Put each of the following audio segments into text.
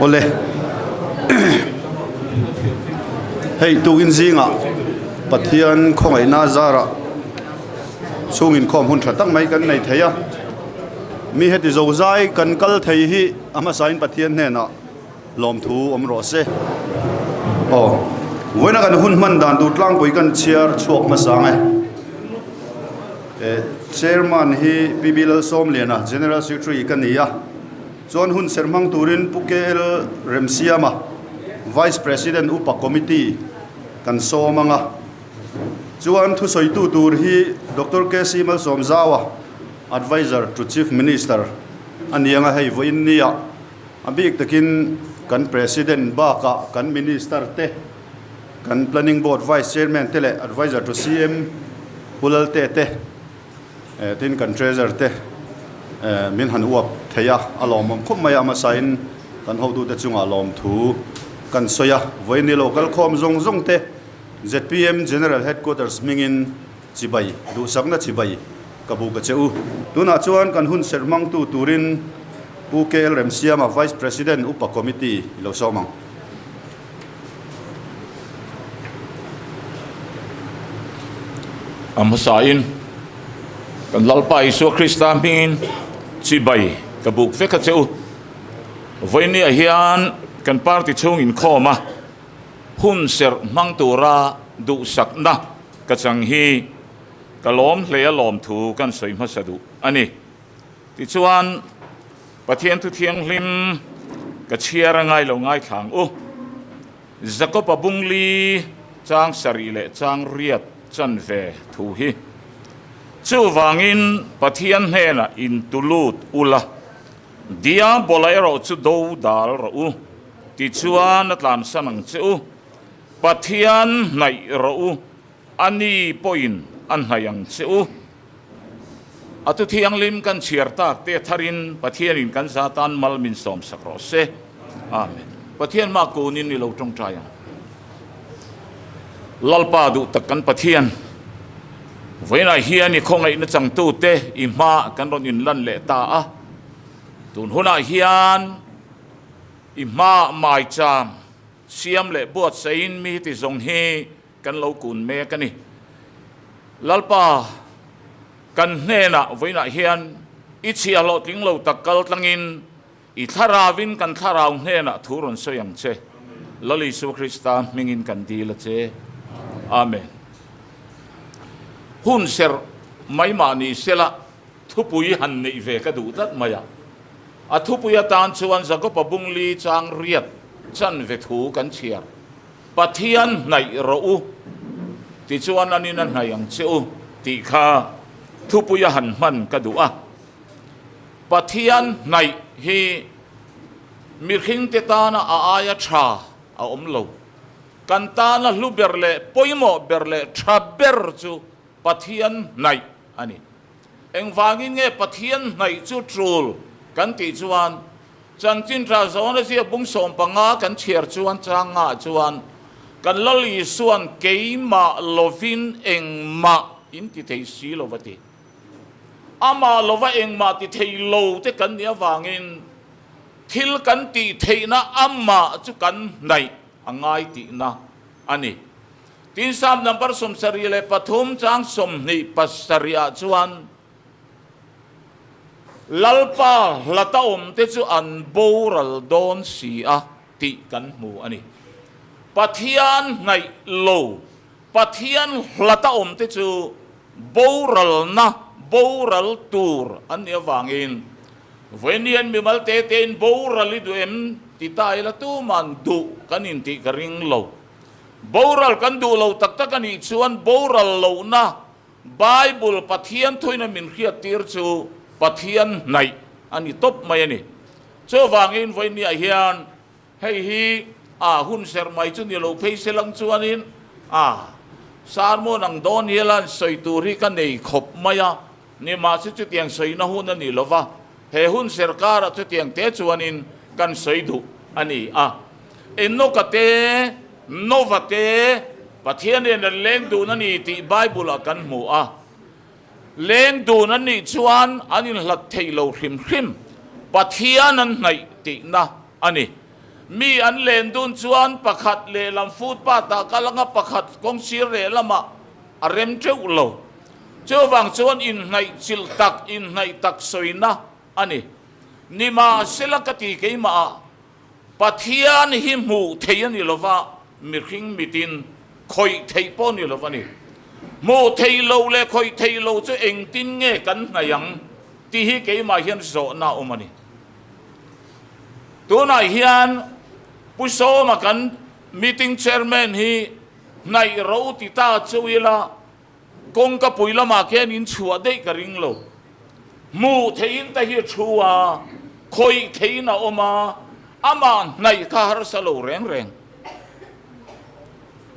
Awle. Hei tukin zingah Pathian khawngaihna zarah chhung inkhawm hun tha tak mai kan nei thei a. Mi heti zozai kan kal thei hi a hmasain Pathian hnenah lawmthu awm rawh se. Aw, vawiina kan hun hman dan tur tlangpui kan chhiar chhuak hmasa ang e. Chairman hi PB Lalsawmliana, General Secretary ka ni a. Chuan hun serh hmang turin Pu KL Remsiama, Vice President Upa Committee kan sawm ang a. Chuan thusawitu tur hi Doctor KC Malsawmzaua, Adviser to Chief Minister a ni ang a, hei vawiin nia a bik takin kan President bakah kan Minister te, kan Planning Board Vice Chairman te leh Adviser to CM Pu Lalte te, Tin kan treasure te min han uap thei a, a lawmawm khawp mai a, hmasain kan hotute chungah lawmthu kan sawi a, vawiin lo kal khawm zawng zawng te zpm General Headquarters hmingin chibai, duhsakna chibai ka buk a che u. Tunah chuan kan hun serh hmangtu turin Pu KL Remsiama Vice President Upa Committee i lo sawm ang. A hmasain kan Lalpa Isua Krista hmingin chibai ka buk vek a che u. Vawinia hian kan party chhung inkhawm a, hun serh hmang tura duhsakna ka chang hi ka lawm hle a lawmthu kan sawi hmasa duh a ni. Tichuan, Pathian thu thianghlim ka chhiar a ngai lo ngaithlang u. Jakob-a bungli chang sarih leh chang riat chan ve thu hi. Chuvangin Pathian hnenah intulut ula, Diabola erawh chu do dal rawh u, tichuan a tlansan ang che u. Pathian hnaih rawh u, a ni pawhin a hnaih ang che u. A tu thianghlim kan chhiar tak te tharin Pathianin kan za tan mal min sawmsak rawh se. Amen. Pathian mah kunin i lo tawngtai ang. Lalpa duh tak kan Pathian, vawiinah hian i khawngaihna changtute i hma kan rawn inlan leh ta a. Tun hunah hian i hma maicham siam leh buatsaihin mi ti zawng hi Kan lo kun mek a ni. Lalpa, kan hnenah vawiinah hian i chhia hlawhtling lo tak kal tlangin i thlaravin kan thlarau hnenah thu rawn sawi ang che. Lal Isua Krista hmingin kan dil a che. Amen. Hun serh mai mah ni sela thupui han neih ve ka duh tlat mai a. A thupui atan chuan Jakoba bungli chang riat chanve thu kan chhiar. Pathian hnaih rawh u, tichuan an in a hnaih ang che u tih kha thupui a han hman ka duh a. Pathian hnaih hi mihringte tana a aia tha a awm lo. Kan tana hlu ber leh pawimawh ber leh tha ber chu Pathian hnaih a ni. Engvangin nge Pathian hnaih chu tul kan tih chuan Chanchin tha zawn a ziak bung 15 kan chhiar chuan chang ngah chuan kan Lal Isuan keimah lovin engmah in ti thei si lo va ti. Amah lova engmah ti thei lo te kan nih avangin thil kan tih theihna amah chu kan hnaih a ngai tihna a ni. Tin Psalm number 73 chang 27 ah chuan Lalpa hlata awmte chu an boral dawn si a tih kan hmu a ni. Pathian hnaih lo, Pathian hlata awmte chu boralna, boral tur an nih avangin Vawiinian mimal te tein boral i duh em ti ta ila tuman duh kan intih ka ring lo. Boral kan duh lo tak tak a nih chuan boral lohna Bible Pathian thuina min hriattir chu Pathian hnaih a ni tawp mai a ni. Chuvangin vawinia hian hei hi a hun ser mai chu ni lo phei se lang chuanin a sermon ang dawn hian sawi tur hi ka nei khawp mai a, nimahse chutiang sawina hun a ni lo va, he hun ser karah chutiang te chuanin kan sawi duh a ni a. Enoka te, Nova te, Pathian hian an leng dun a ni tih Bible-ah kan hmu a. Leng dun an nih chuan an inhlat theih lo hrim hrim. Pathian an hnaih tihna a ni. Mi an len dun chuan pakhat lehlam footpath ah kal anga pakhat kawngsir lehlamah a rem teuh lo. Chuvang chuan inhnaih chilh tak, inhnaih tak sawina a ni. Nimahsela ka ti keimah ah Pathian hi hmuh theih a ni lova, mihring mitin khawih theih pawh a ni lova ni. Hmuh theih loh leh khawih theih loh chu engtin nge kan hnaih ang tih hi keimah hian zawhna a awm a ni. Tunah hian Pu Sawma kan meeting chairman hi hnaih ro ti ta chu ila kawngka pui lamah khian in chhuah daih ka ring lo. Hmuh theihin ta hi a thu a, khawih theihin a awm a, amah hnaih kha harsa lo reng reng.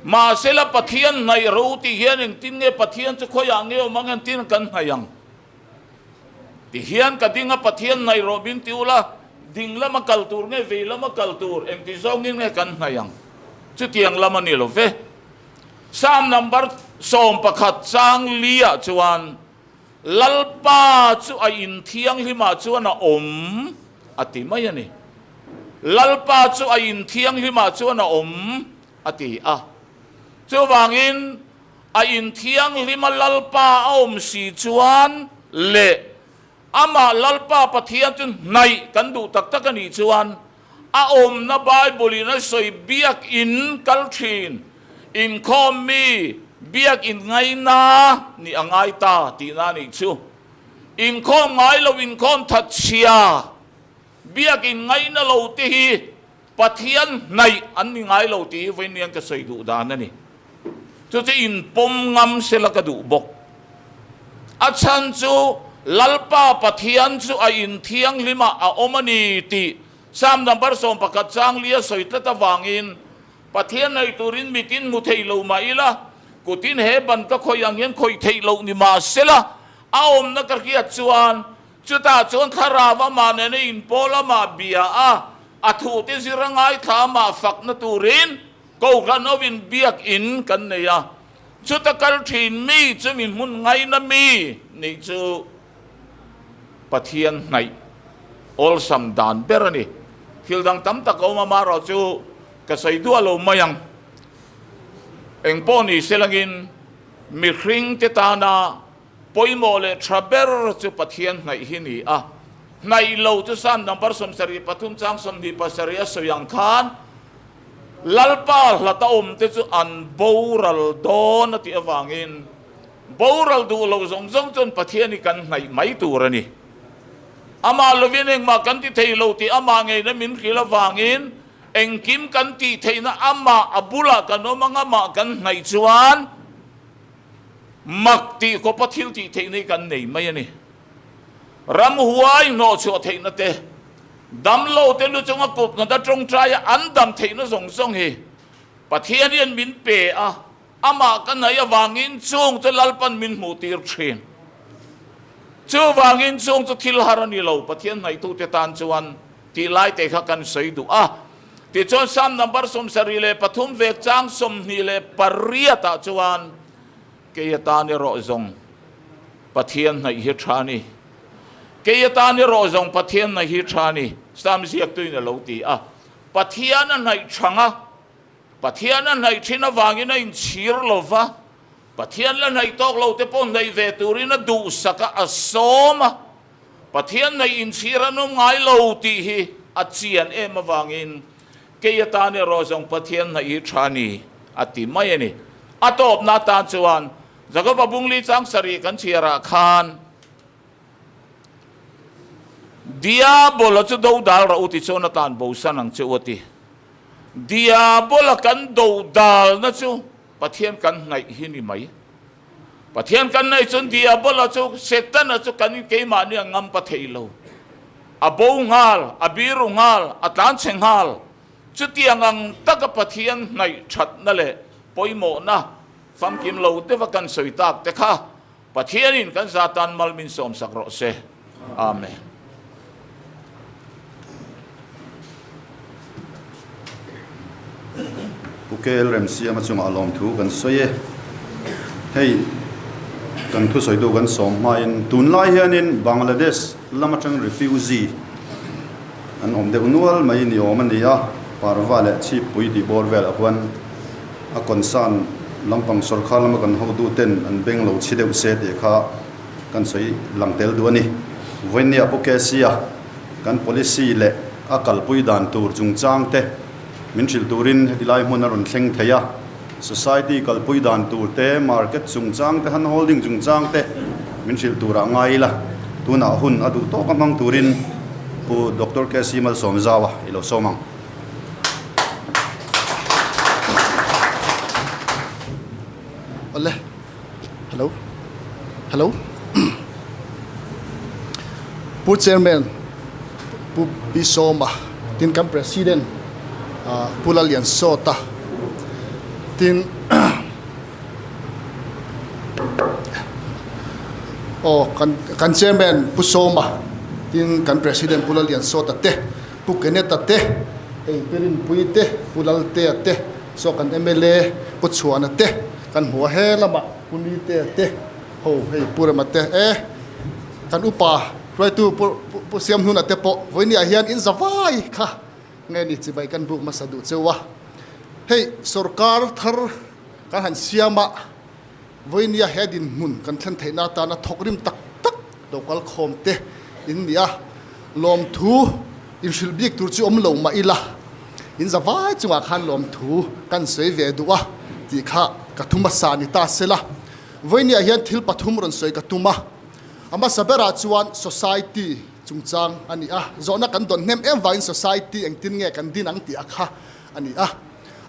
Mahsela Pathian hnaih ro tih hian engtin nge Pathian chu khawiah nge awm ang engtin kan hnaih ang? Ti hian ka ding a Pathian hnaih rawh min ti ula, ding lama kal tur nge vei lama kal tur engti zawngin nge kan hnaih ang? Chutiang lam a ni lo ve. Psalm number 11 chang li ah chuan Lalpa chu a in thianghlimah chuan a awm, a ti mai a ni. Lalpa chu a in thianghlimah chuan a awm, a ti a. Chuvangin, a in thianghlima Lalpa a awm si chuan leh amah Lalpa Pathian chu hnaih kan duh tak tak a nih chuan, a awmna Bible-in a sawi biakin kal thin, inkhawm mi biakin ngaina nih a ngai ta tihna a nih chu. Inkhawm ngai lo inkhawm that chhia biakin ngaina lo te hi Pathian hnaih an ni ngai lo tih hi vawiin ka sawi duh dan a ni. Chu chu inpawm ngam sela ka duh bawk. A chhan chu Lalpa Pathian chu a inthianghlimah a awm a ni tih Psalm number 11 chang lia sawi tlat avangin Pathian nei turin mitin hmu thei lo mah ila, kutin he ban ka khawih ang hian khawih theih loh ni mah sela a awmna ka hriat chuan chutah chuan thlarau amah nena inpawl amah bia a, a thute zir a ngaithla amah fakna turin Kohhran hovin biakin kan nei a, chuta kal thin mi chu mi hmun ngaina mi nih chu Pathian hnaih awlsam dan ber a ni. Thil dang tam tak a awm a, amaherawhchu ka sawi duah lo mai ang. Engpawh ni selangin mihringte tana pawimawh leh tha ber chu Pathian hnaih hi ni a, hnaih lo chu Psalm number 73 chang 27 a sawi ang khan, Lalpa hlata awmte chu an boral dawn a tih avangin boral duh lo zawng zawng chuan Pathian hi kan hnaih mai tur a ni. Amah lovin engmah kan ti thei lo tih amah ngeina min hrilh avangin engkim kan tih theihna amah a bulah kan awm ang amah kan hnaih chuan mak tih khawpa thil tih theihna hi kan nei mai a ni. Ramhuai hnawhchhuah theihna te, Damlo te lu chunga kut nghat a tawngtai a an dam theihna zawng zawng hi Pathian hian min pe a, amah ka naih avangin chung chu Lalpan min hmuh tir thin. Chuvangin chung chu thil har a ni lo, Pathian hnaihtute tan chuan tih lai te kha kan sawi duh a. Tichuan Psalm number 73 vek chang 28 ah chuan Kei atan erawh zawng Pathian hnaih hi tha a ni. Kei atan erawh zawng Pathian hnaih hi tha a ni, Psalm ziaktuin a lo ti a. Pathian a hnaih thang a, Pathian a hnaih thin avangin a inchhir lo va, Pathian la hnaih tawk lo te pawh hnaih ve turin a duhsak a, a sawm a. Pathian hnaih inchhir an awm ngai lo tih hi a chian em avangin Kei atan erawh zawng Pathian hnaih hi tha ni, a ti mai a ni. A tawpna atan chuan Jakoba bungli chang sarih kan chhiarah khan Diabola chu do dal rawh u ti chuan a tan bosan ang che u a ti. Diabola kan do dalna chu Pathian kan hnaih hi ni mai. Pathian kan nei chuan Diabola chu, Setana chu kan keimahni a ngam pa thei lo. A bo nghal, a biru nghal, a tlanchhe nghal. Chutiang ang taka Pathian hnaih thatna leh pawimawhna famkim lo deuha kan sawi tak te kha Pathianin kan za tan mal min sawmsak rawh se. Amen. Pu KL Remsiama chungah lawmthu kan sawi e. Hei kan thusawitu kan sawm hmain tunlai hianin Bangladesh lam atang refugee an awm deuh nual mai ni awm a ni a. Parva leh Chhippui tih bawr velah khuan a concern lampang sawrkhar lama kan hotu ten an beng lo chhi deuh se tih kha kan sawi lang tel duh a ni. Vawinia Pu Kesia kan policy leh a kalpui dan tur chungchang te min hrilh turin heti lai hmun a rawn thleng thei a, society kalpui dan tur te, market chungchang te, hand holding chungchang te min hrilh turah ngai ila, tunah hun a duh tawk a hmang turin Pu Doctor KC Malsawmzaua i lo sawm ang. Awle, hello, hello, Pu Chairman, Pu Pi Sawma, tin kan President Pu Lalliansawta, tin aw kan kan Chairman Pu Sawma, tin kan President Pu Lalliansawta te, Pu Kenneth-a te, hei Pi Rinpuii te, Pu Laltea te, Saw kan mla Pu Chhuana te kan hmu a, he lamah Pu Nitea te ho hei Pu Rema te e kan upa hruaitu Pu Pu Siamhnuna te pawh vawinia hian in za vai kha nge ni chibai kan buk hmasa duh cheu a. Hei sorkar thar kan han siam a, vawinia he dinhmun kan thlen theihna atana thawk rim tak tak lo kal khawm te in ni a, lawmthu inhrilh bik tur chu awm lo mah ila, in za vai chungah khan lawmthu kan sawi ve duh a tih kha ka thu hmasa ni ta sela. Vawinia hian thil pathum rawn sawi ka tum a, a hmasa berah chuan society chungchang a ni a, zawhna kan dawn hnem em vangin society engtin nge kan din ang tih a kha a ni a.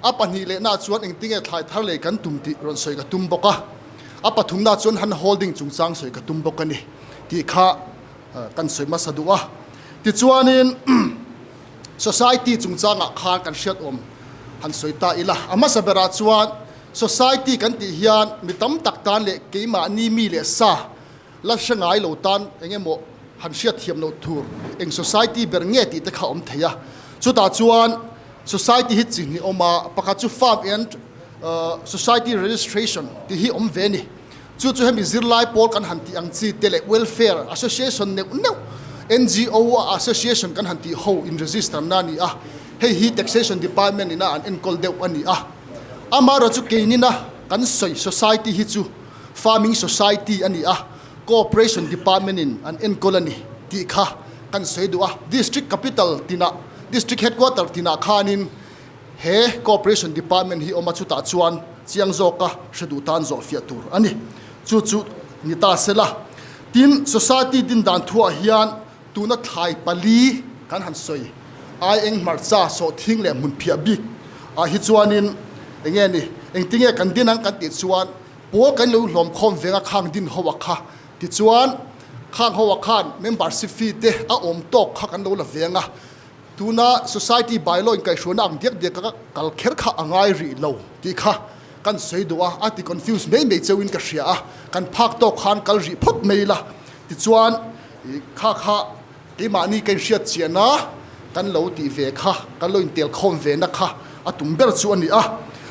A pahnih lehna chuan engtinge thlai thar lei kan tum tih rawn sawi ka tum bawk a, a pathumna chuan hand holding chungchang sawi ka tum bawk a ni tih kha kan sawi hmasa duh a. Tichuanin society chungchangah khan kan hriat awm han sawi ta ila, a hmasa berah chuan society kan tih hian mi tam tak tan leh keimahni mi leh sa la hre ngai lo tan eng emaw han hriat thiam loh tur eng society ber nge tih te kha a awm thei a. Chutah chuan society hi chi hnih awm a, pakhat chu farm and society registration tih hi awm ve a ni. Chu chu hemi zirlai pawl kan han tih ang chi te leh welfare association neuh neuh, NGO association kan han tih ho in register na a ni a, hei hi taxation department ina an enkawl deuh a ni a. Amaherawhchu keinina kan sawi society hi chu Farming Society a ni a, Cooperation Department in an enkawl a ni tih kha kan sawi duh a. District Capital tinah, District Headquarter tinah khanin he Cooperation Department hi awm a, chutah chuan chiang zawka hre duh tan zawh fiah tur a ni. Chu chu ni ta sela. Tin, Society din dan thuah hian tuna thlai pali kan han sawi, ai eng hmarcha, sawhthing leh hmun phiah bik ah hi chuanin enge ni, engtinge kan din ang kan tih chuan Pawl kan lo hlawm khawm veng a khang din ho a kha tichuan khang ho a khan membership fee te a awm tawk kha kan lo la veng a, tuna society bylaw in kaihhruaina ang diak diak a kal kher kha a ngai rih lo tih kha kan sawi duh a, a ti confuse mai mai cheu in ka hria a, kan phak tawk khan kal rih phawt mai ila tichuan kha kha keimahni ka inhriat chian a, kan lo tih ve kha, kan lo intel khawm ve na kha a tum ber chu a ni a.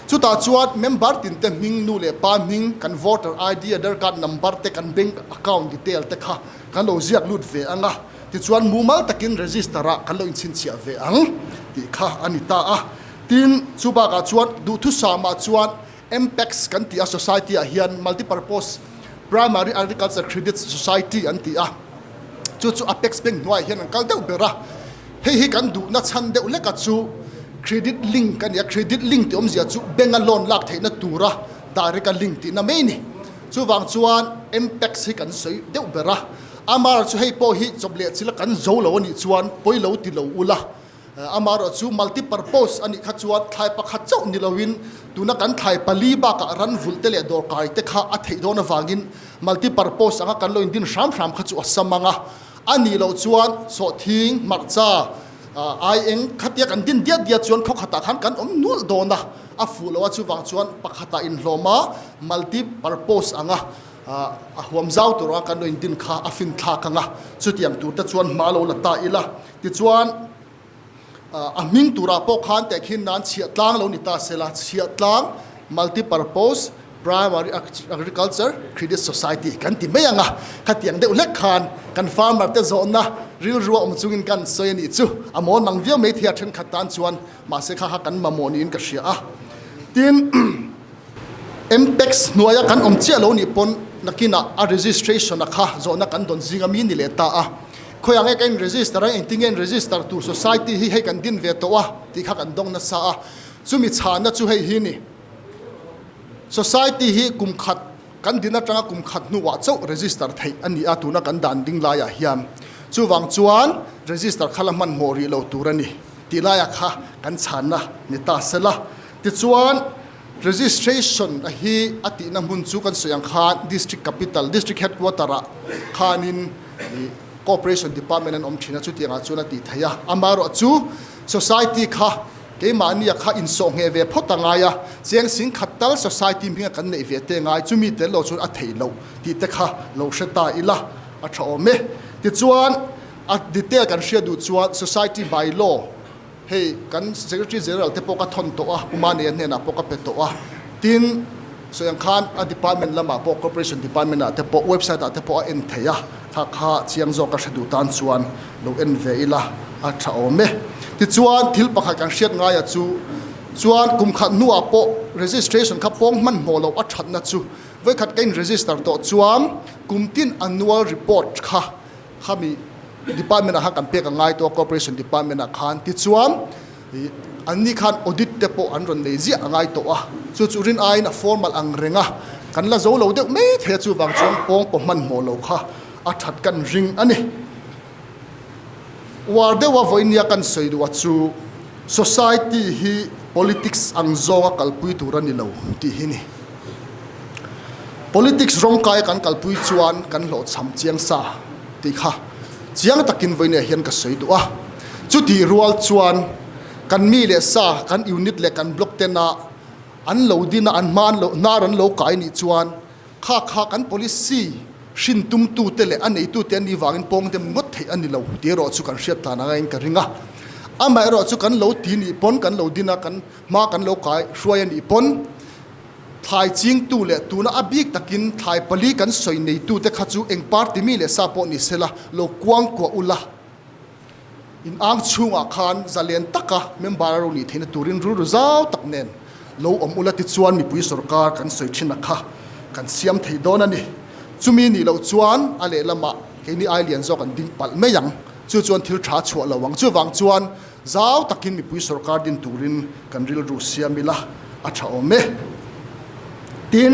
Chutah chuan member tin te hming, nu leh pa hming, kan voter ID, Aadhar card number te, kan bank account detail te kha kan lo ziak lut ve ang a, tichuan mumal takin register ah kan lo inchhinchhiah ve ang tih kha a ni ta a. Tin, chu bakah chuan duhthusam ah chuan MPACS kan tih a, society ah hian Multipurpose Primary Agriculture Credit Society an ti a. Chu chu Apex Bank hnuaiah hian an kal deuh ber a, hei hi kan duhna chhan deuh hleka chu credit link a ni a, credit link tih awmzia chu bank a loan lak theihna tura direct a link tihna mai a ni. Chuvang chuan Mpex hi kan sawi deuh ber a, amaherawhchu hei pawh hi chawp leh chila kan zo lo a nih chuan pawi lo ti lo ula, Amaherawhchu multi-purpose a nih kha chuan thlai pakhat chauh ni loin tuna kan thlai pali bakah ran vulh te leh dawrkai te kha a theih dawn avangin multi-purpose anga kan lo indin hram hram kha chu a sam ang a. A nih loh chuan sawhthing, hmarcha, ai eng khatia kan din diat diat chuan khaw khatah khan kan awm nulh dawn a, a fuh lo a chuvang chuan pakhatah inhlawm a multi-purpose anga a huam zau tur anga kan lo indin kha a finthlak ang a, chutiang tur te chuan hma lo la ta ila. Tichuan, a hming turah pawh khan tehkhin nan chhiahtlang lo ni ta sela, chhiahtlang multipurpose Primary Agriculture Credit Society kan ti mai ang a, khatiang deuh hlek khan kan farmer te zawhna rilru a awm chungin kan sawi a nih chu. A mawn mang viau mai thei a thenkhat tan chuan mahse kha kha kan mamawh niin ka hria a. Tin, MPEX hnuaia kan awm chiah lo nih pawn nakinah a registration a kha zawhna kan dawn zing ami ni leh ta a. Khawiah nge ka in register a, engtin nge in register tur society hi hei kan din ve tawh a tih kha kan dawng nasa a. Chumi chhahna chu hei hi ni. Society hi kum khat kan din atanga kum khat hnuah chauh register theih a ni a, tuna kan dan ding laiah hian. Chuvang chuan register kha la hmanhmawh rih lo tur a ni tih laiah kha kan chhanna ni ta se la. Tichuan registration a hi a tihna hmun chu kan sawi ang khan District Capital, District Headquarter ah khanin Cooperation Department an awm thin a, chutiangah chuan a tih theih a. Amaherawhchu Society kha Keimahnia kha insawh ngheh ve phawt a ngai a, cheng sing khat tal society hminga kan neih ve te ngai, chumi tel lo chuan a theih loh tih te kha lo hre ta ila a tha awm e. Tichuan, a detail kan hriat duh chuan society by law hei kan Secretary General te pawh ka thawn tawh a, Pu Maneiha hnenah pawh ka pe tawh a, tin sawi ang khan a department lamah pawh corporation department ah te pawh website ah te pawh a en theih a, kha kha chiang zawk ka hre duh tan chuan lo en ve ila a tha awm e. Tichuan thil pakhat kan hriat ngaia chu chuan kum khat hnuah pawh registration kha pawng hmanhmawh loh a thatna chu vawikhat ka in register tawh chuan kum tin annual report kha khami department ah khan kan pek a ngai tawh a corporation department ah khan tichuan ih an ni khan audit te pawh an rawn nei ziah a ngai tawh a chu chu rin aiin a formal ang reng a kan la zo lo deuh mai thei a chuvang chuan pawng pawh hmanhmawh lo kha a that kan ring a ni. Uar deuha vawinia kan sawi duh a chu society hi politics ang zawnga kalpui tur a ni lo tih hi ni. Politics rawngkaia kan kalpui chuan kan hlawhchham chiang sa tih kha chiang takin vawinia hian ka sawi duh a. Chutih rual chuan kan mi leh sa, kan unit leh kan block tena an lo din a, an hma an lo hnar an lo kai nih chuan Kha kha kan policy hrin tumtute leh a neitute an nih vangin pawng dem ngawt theih a ni lo tih erawh chu kan hriat tlan angaiin ka ring a. Amaherawh chu kan lo ti nih pawn kan lo din a, kan hma kan lo kai hruai a nih pawn thlai chingtu leh tuna a bik takin thlai pali kan sawi neitute kha chu eng party mi leh sa pawh ni sela lo kuang kuah ula. In ang chhungah khan zalen taka member a ro nih theihna turin rilru zau tak nen lo awm ula tichuan mipui sorkar kan sawi thin a kha kan siam thei dawn a ni. Chumi nih loh chuan a lehlamah keini ai lian zawk an ding palh mai ang, chu chuan thil tha chhuah lo ang. Chuvang chuan zau takin mipui sorkar din turin kan rilru siam ila a tha awm e. Tin,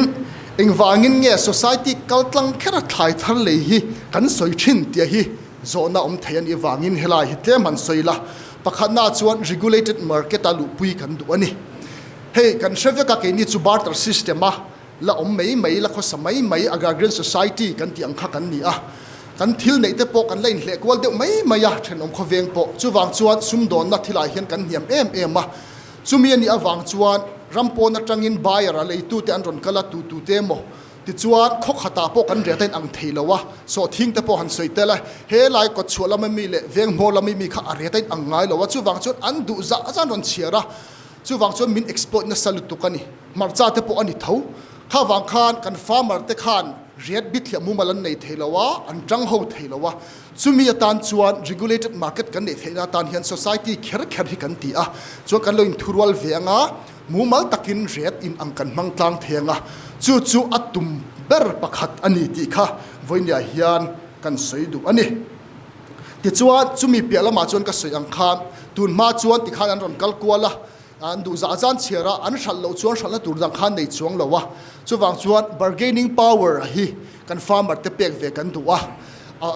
engvangin nge society kaltlang khera thlai thar lei hi kan sawi thin tih hi Zawhna awm thei a nih vangin helai hi tlem han sawi la, pakhatnaah chuan regulated market a luhpui kan duh a ni. Hei kan hre vek a, keini chu barter system a la awm mai mai, la khawsa mai mai, agrarian society kan tih ang kha kan ni a. Kan thil neih te pawh kan la inhleh kual deuh mai mai a, thenawm khawveng pawh. Chuvang chuan sumdawnna thilah hian kan hniam em em a. Chumi a nih avang chuan ram pawn atangin buyer a leitute an rawn kal a, tutute emaw Tichuan, khaw khatah pawh kan riat a inang thei lo a, sawhthing te pawh han sawi tel a, he lai kawtchhuah lama mi leh venghmaw lama mi kha a riat a inang ngai lo a, chuvang chuan an duh zah zah an rawn chhiar a, chuvang chuan min exploit nasa lutuk a ni. Hmarcha te pawh a ni tho. Kha vang khan kan farmer te khan riat bithliah mumal an nei thei lo a, an tang ho thei lo a, chumi atan chuan regulated market kan neih theihna atan hian society kher kher hi kan ti a, chuan kan lo inthurual ve ang a, Mumal takin ret in ang kan hmang tlang thei ang a, chu chu a tum ber pakhat a ni tih kha vawinia hian kan sawi duh a ni. Tichuan, chumi piah lamah chuan ka sawi ang khan, tun hma chuan tikhan an rawn kal kual a, an duh zah zan chhiar a, an hralh loh chuan hralhna tur dang khan nei chuang lo a, chuvang chuan bargaining power hi kan farmer te pek ve kan duh a,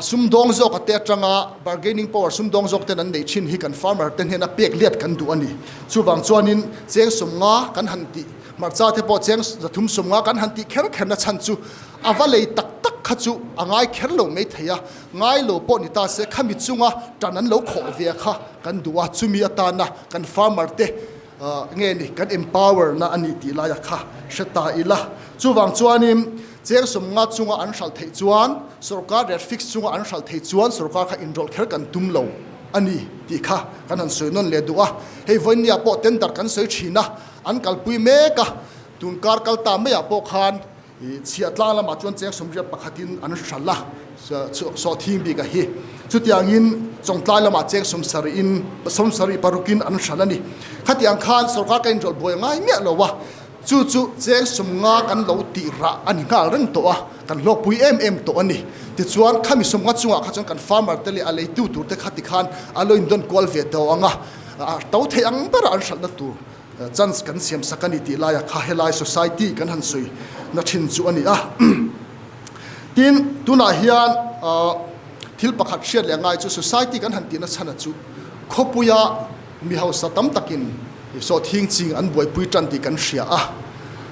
sumdawng zawk a te atanga bargaining power sumdawng zawk ten an neih thin hi kan farmer te hnena pek liat kan duh a ni. Chuvang chuanin cheng sawmnga kan han tih, hmarcha te pawh cheng zathum sawmnga kan han tih kher kherna chhan chu a va lei tak tak kha chu a ngai kher lo mai thei a, ngai lo pawh ni ta se khami chunga tan an lo khawh ve kha kan duh a, chumi atana kan farmer te nge ni kan empower na a ni tih laia kha hre ta ila. Chuvang chuanin Cheng sawmnga chunga an hralh theih chuan sorkar rate fix chunga an hralh theih chuan sorkar kha inrawlh kher kan tum lo a ni tih kha kan han sawi nawn leh duh a. Hei vawinia pawh tender kan sawi thin a, an kalpui mek a. Tun kar kal ta maiah pawh khan i chhiah tlang lamah chuan cheng 81 in an hralh a, sawhthing bik a hi. Chutiangin Chawngtlai lamah cheng 70 in, 76 in an hralh a ni. Khatiang khan sorkar ka inrawlh buai ngai miah lo a, chu chu cheng 50 kan lo tih rah a ni nghal reng tawh a, kan hlawkpui em em tawh a ni. Tichuan khami 50 chungah kha chuan kan farmer te leh a leitu tur te kha tikhan a lo indawn kual ve tawh ang a, a to thei ang berah an hralhna tur. Chance kan siam sak a ni tih laia kha helai society kan han sawi na thin chu a ni a. Tin, tunah hian thil pakhat hriat leh ngai chu society kan han tihna chhan a chu khawpuia mi hausa tam takin sawhthing ching an buaipui tan tih kan hria a.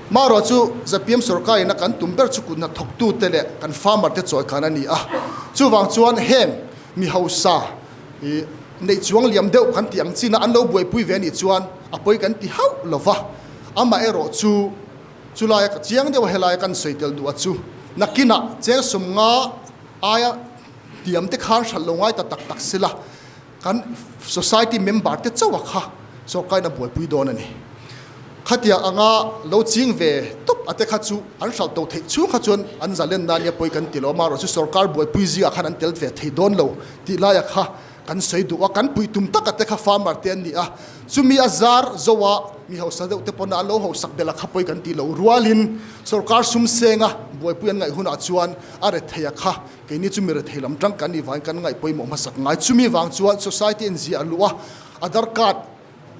Marawh chu ZPM sorkar ina kan tum ber chu kut hnathawktute leh kan farmer te chawikan a ni a. Chuvang chuan heng mi hausa I neih chuang liam deuh kan tih ang chin a, an lo buaipui ve anih chuan a pawi kan ti hauh lo va. Amaherawh chu chulaia ka chiang deuh a helaia kan sawi tel duh a chu nakinah cheng 50 aia hniam te khan hralh lo ngai ta tak tak sela kan society member te chauh a kha sawrkain a buaipui dawn a ni. Khatia anga lo ching ve tawp a te kha chu an hralh to theih chhung kha chuan an zalen nan nia pawi kan ti lo a, marawh chu sorkar buaipui zingah khan an tel ve thei dawn lo tih laia kha kan sawi duh a, kan pui tum taka te kha farmer te an ni a, chumi a zar zo a mi hausa deuh te pawn an lo hausak belh a kha pawi kan ti lo rualin sorkar sum senga buaipui an ngaih hunah chuan a rethei a kha keini chu mi rethei lam tang kan nih vangin kan ngaih pawimawh hmasak ngai, chumi vang chuan society in ziah luh a Aadhar card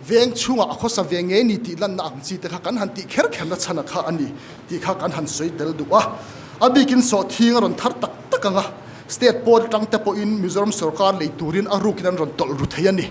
Veng chhungah a khawsa ve ngei ni tih lanna ang chi te kha kan han tih kher kherna chhan a kha a ni tih kha kan han sawi tel duh a. A bikin sawhthing a rawn thar tak tak ang a, state pawn atang te pawhin Mizoram sorkar lei turin a rukin an rawn tawlh ru thei a ni.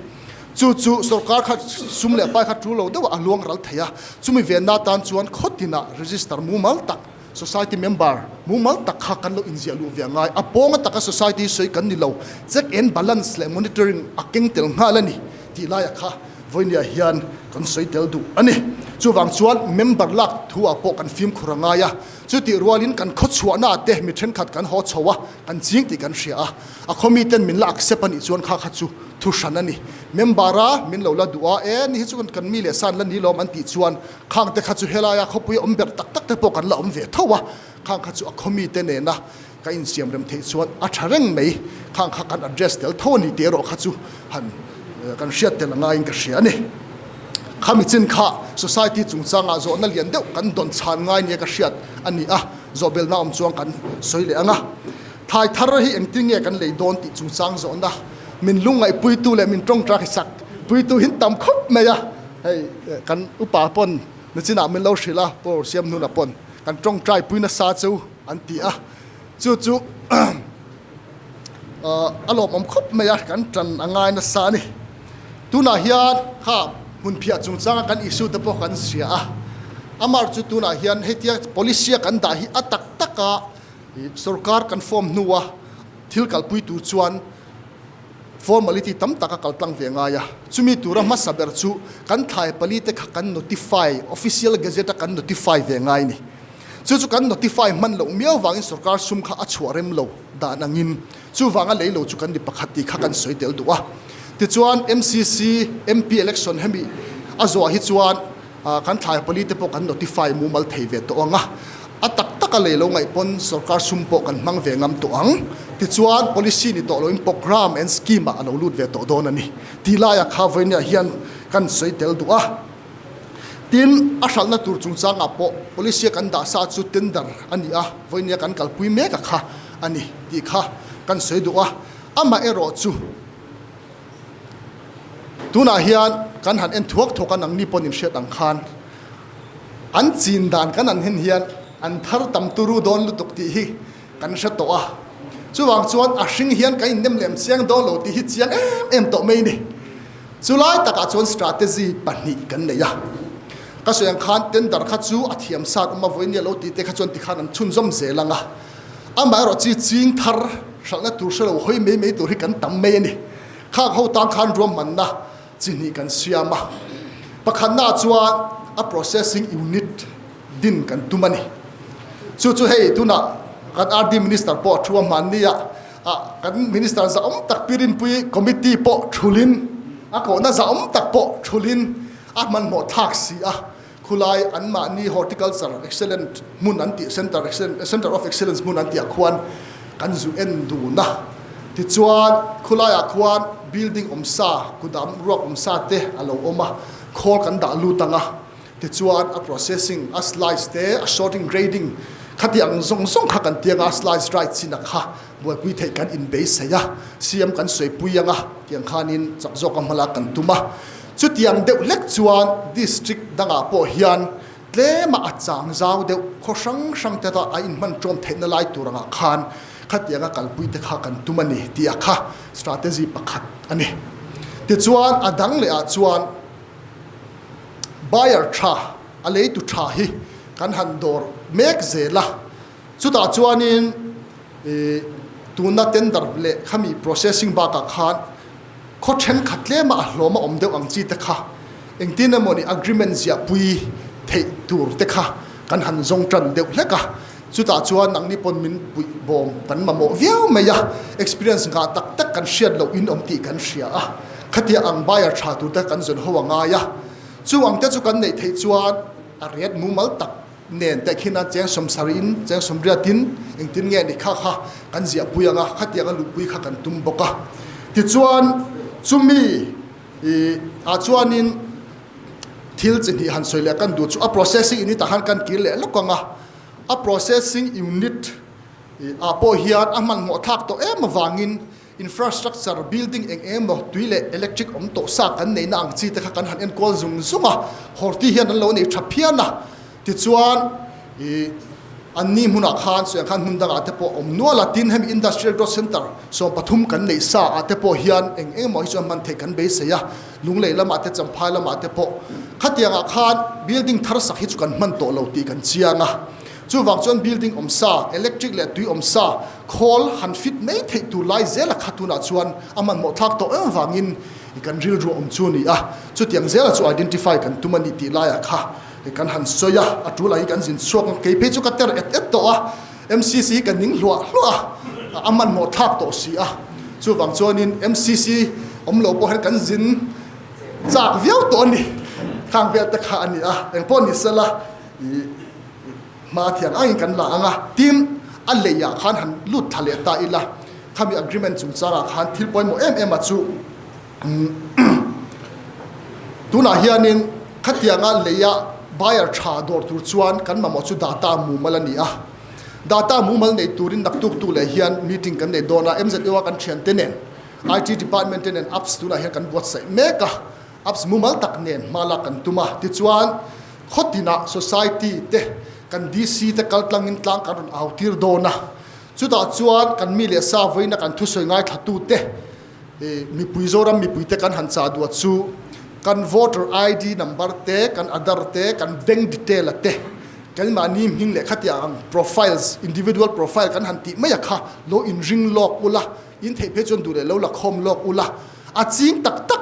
Chu chu sorkar kha sum leh pai kha tul lo deuhah a luang ral thei a, chumi venna atan chuan khaw tinah register mumal tak, Society member mumal tak kha kan lo inziah luh ve a ngai. A pawnga taka society sawi kan ni lo. Check and balance leh monitoring a keng tel nghal a ni tih laiah kha vawinia hian kan sawi tel duh a ni. Chuvang chuan member lak thu ah pawh kan fimkhur a ngai a. Chutih rualin kan khawchhuahna te mi thenkhat kan haw chho a, kan ching tih kan hria a. A khaw miten min la accept a nih chuan kha kha chu thu hran a ni. Member a min lo la duh a, e ni hi chu kan mi leh san la ni lawm an tih chuan Khang te kha chu helaia khawpui awm ber tak tak te pawh kan la awm ve tho a, khang kha chu a khawmi te nena ka insiam rem theih chuan a tha reng mai, khang kha kan address tel tho a ni tih erawh kha chu han kan hriat tel a ngaiin ka hria a ni. Khami chin kha society chungchangah zawhna lian deuh kan dawn chhan ngai nia ka hriat a ni a, zawhbelna awm chuan kan sawi leh ang a. Thai thar hi engtin nge kan lei dawn tih chungchang zawhna min lungngaihpuitu leh min tawngtai sak puitu hin tam khawp mai a. Hei kan upa pawn nichinah min lo hrilh a, Paul siam hnuna pawn kan tawngtai pui nasa chu an ti a, chu chu a lawmawm khawp mai a, kan tan a ngai nasa a ni. Tunah hian kha hmunphiah chungchanga kan issue te pawh kan hria a, amar chu tunah hian hetia policy a kan dah hi a tak taka sorkar kan form hnua thil kalpui tur chuan Formality tam tak a kal tlang ve ngai a, chumi tura hmasa ber chu kan thlai pali te kha kan notify, official gazette a kan notify ve ngai ni. Chu chu kan notify hman loh miau vangin sorkar sum kha a chhuah rem lo dan angin chuvanga lei lo chu kan ni pakhat tih kha kan sawi tel duh a. Tichuan MCC MP election hemi a zawh hi chuan Kan thlai pali te pawh kan notify mumal thei ve tawh ang a, a tak taka lei lo ngaih pawn sorkar sum pawh kan hmang ve ngam tawh ang. Tichuan policy ni tawh loin programme and scheme ah a lo lut ve tawh dawn a ni. Tih laiah kha vawinia hian kan sawi tel duh a. Tin, a hralhna tur chungchangah pawh policy a kan dah sa chu tender a ni a, vawinia kan kalpui mek a kha a ni tih kha kan sawi duh a. Amaherawh chu. Tunah hian kan han en thuak thuak a, nangni pawhin hriat ang khan an chin dan kan han en hian an thar tam turu dawn lutuk tih hi kan hre tawh a. Chuvang chuan a hring hian kan innem lem chiang dawn lo tih hi chiang em em tawh mai a ni. Chulai takah chuan strategy pahnih kan nei a. Ka sawi ang khan tender kha chu a thiam sat awm a, vawiin nia lo tih te kha chuan tikhan an chhunzawm zel ang a. Amaherawh chi ching thar hralhna tur hre lo hawi mai mai tur hi kan tam mai a ni. Khak ho tan khan ruahmanna chi hnih kan siam a, pakhatnaah chuan a processing unit din kan tum a ni. Chu chu hei tunah kan RD Minister pawh a thu a hmanni a, ah kan Minister zahawm tak Pi Rinpui committee pawh thulin a kohna zahawm tak pawh thulin a hmanhmawh thlak si a. Khulai anmahni horticulture excellent hmun an tih center center of excellence hmun an tih ah khuan kan zu en dun a. Tichuan khulaiah khuan building awm sa kudam ruak awm sa te a lo awm a, khawl kan dah lut ang a. Tichuan a processing a slice te a sorting grading khati ang zawng zawng kha kan tiang a, slice dry chin a kha buaipui theih kan inbeisei a, siam kan sawipui ang a tiang khanin chak zawk a hmalak kan tum a. Chutiang deuh hlek chuan district dangah pawh hian tlema a chang zau deuh khaw hrang hrang te a inhman ṭawm theihna lai tur angah khan khatianga kalpui te kha kan tum a ni tih a kha strategy pakhat a ni. Tichuan a dang leh ah chuan buyer tha a leitu tha hi kan han dawr mek zel a, chutah chuanin ih tuna tender leh khami processing bakah khan Khaw thenkhat tlema a hlawm a awm deuh ang chi te kha engtin emaw ni agreement ziahpui theih tur te kha kan han zawng tan deuh hlek a, chutah chuan nangni pawn min puih bawm kan mamawh viau mai a, experience ngah tak tak kan hriat loh in awm tih kan hria a, khatia ang buyer tha tur te kan zawn ho a ngai a, chu ang te chu kan neih theih chuan a ret mumal tak nen teh khin a cheng sawmsarih in cheng sawmriat in engtin nge ni kha kha kan ziahpui ang a, khatiang a luhpui kha kan tum bawk a. Tichuan chumi ih ah chuanin thil chi hnih han sawi leh kan duh chu a processing unit ah khan kan kir leh lawk ang a, a processing unit ih ah pawh hian a hmanhmawh thlak tawh em avangin Infrastructure building eng eng emaw tui leh electric awm tawh sa kan neihna ang chi te kha kan han enkual zung zung a, Horti hian an lo nei tha phian a, tichuan ih an ni hmunah khan sawi ang khan hmun dangah te pawh a awm nual a, tin hemi Industrial Growth Centre 13 kan neih sa ah te pawh hian eng eng emaw hi chuan hman theih kan beisei a, Lunglei lamah te Champhai lamah te pawh khatiangah khan building thar sak hi chu kan hman tawh lo tih kan chiang a. Chuvang chuan building awm sa, electric leh tui awm sa, khawl han fit mai theih tur lai zela kha tunah chuan a hmanhmawh thlak tawh em vangin kan rilru awm chu a ni a. Chutiang zela chu identify kan tum a ni tih laiah kha kan han sawi a, a tul angin kan zin chhuak ang. Kei phei chu ka ter et et tawh a, MCC hi ka ning hluah hluah a, a hmanhmawh thlak tawh si a. Chuvang chuanin MCC awm lo pawh hian kan zin chak viau tawh a ni. Khang vel te kha a ni a, engpawh ni sela ih. Hma thiang angin kan la ang a, tin, a leiah khan han lut thla leh ta ila, khami agreement chungchangah khan thil pawimawh em em a chu tunah hianin khatianga leia buyer tha dawr tur chuan kan mamawh chu data mumal a ni a, data mumal nei turin naktuk leh hian meeting kan nei dawn a, MZU a kan thiante nen IT department te nen apps tunah hian kan buatsaih mek a. Apps mumal tak nen hma lak kan tum a, tichuan khawtinah society te kan DC te kal tlangin tlang kan rawn au tir dawn a, chutah chuan kan mi leh sa vawiina kan thusawi ngaithlatu te mipui Zoram mipui te kan han chah duah chu kan voter ID number te, kan Aadhar te, kan bank detail a te, keimahni hming leh khatiang ang profiles, individual profile kan han tih mai a kha lo inring lawk ula, in theih phei chuan duh leh lo la khawm lawk ula, A ching tak tak,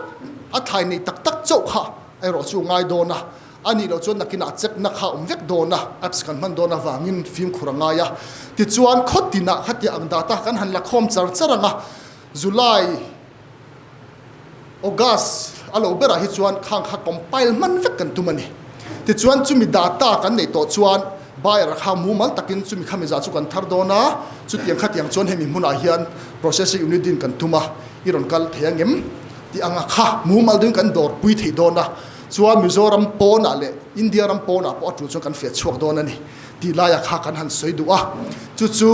a thlai nei tak tak chauh kha erawh chu ngai dawn a, a nih loh chuan nakinah chekna kha a awm vek dawn a, apps kan hman dawn avangin fimkhur a ngai a. Tichuan khaw tinah khatia ang data kan han la khawm char char ang a, July, August a lo berah hi chuan khang kha compile hman vek kan tum a ni. Tichuan chumi data kan neih tawh chuan buyer kha mumal takin chumi khami zah chu kan thar dawn a, chutiang khatiang chuan hemi hmunah hian processing unit din kan tum a. I rawn kal thei angem tih anga kha mumal deuhin kan dawr pui thei dawn a, chuan Mizoram pawnah leh India ram pawnah pawh a tul chuan kan fiah chhuak dawn a ni tih laiah kha kan han sawi duh a, chu chu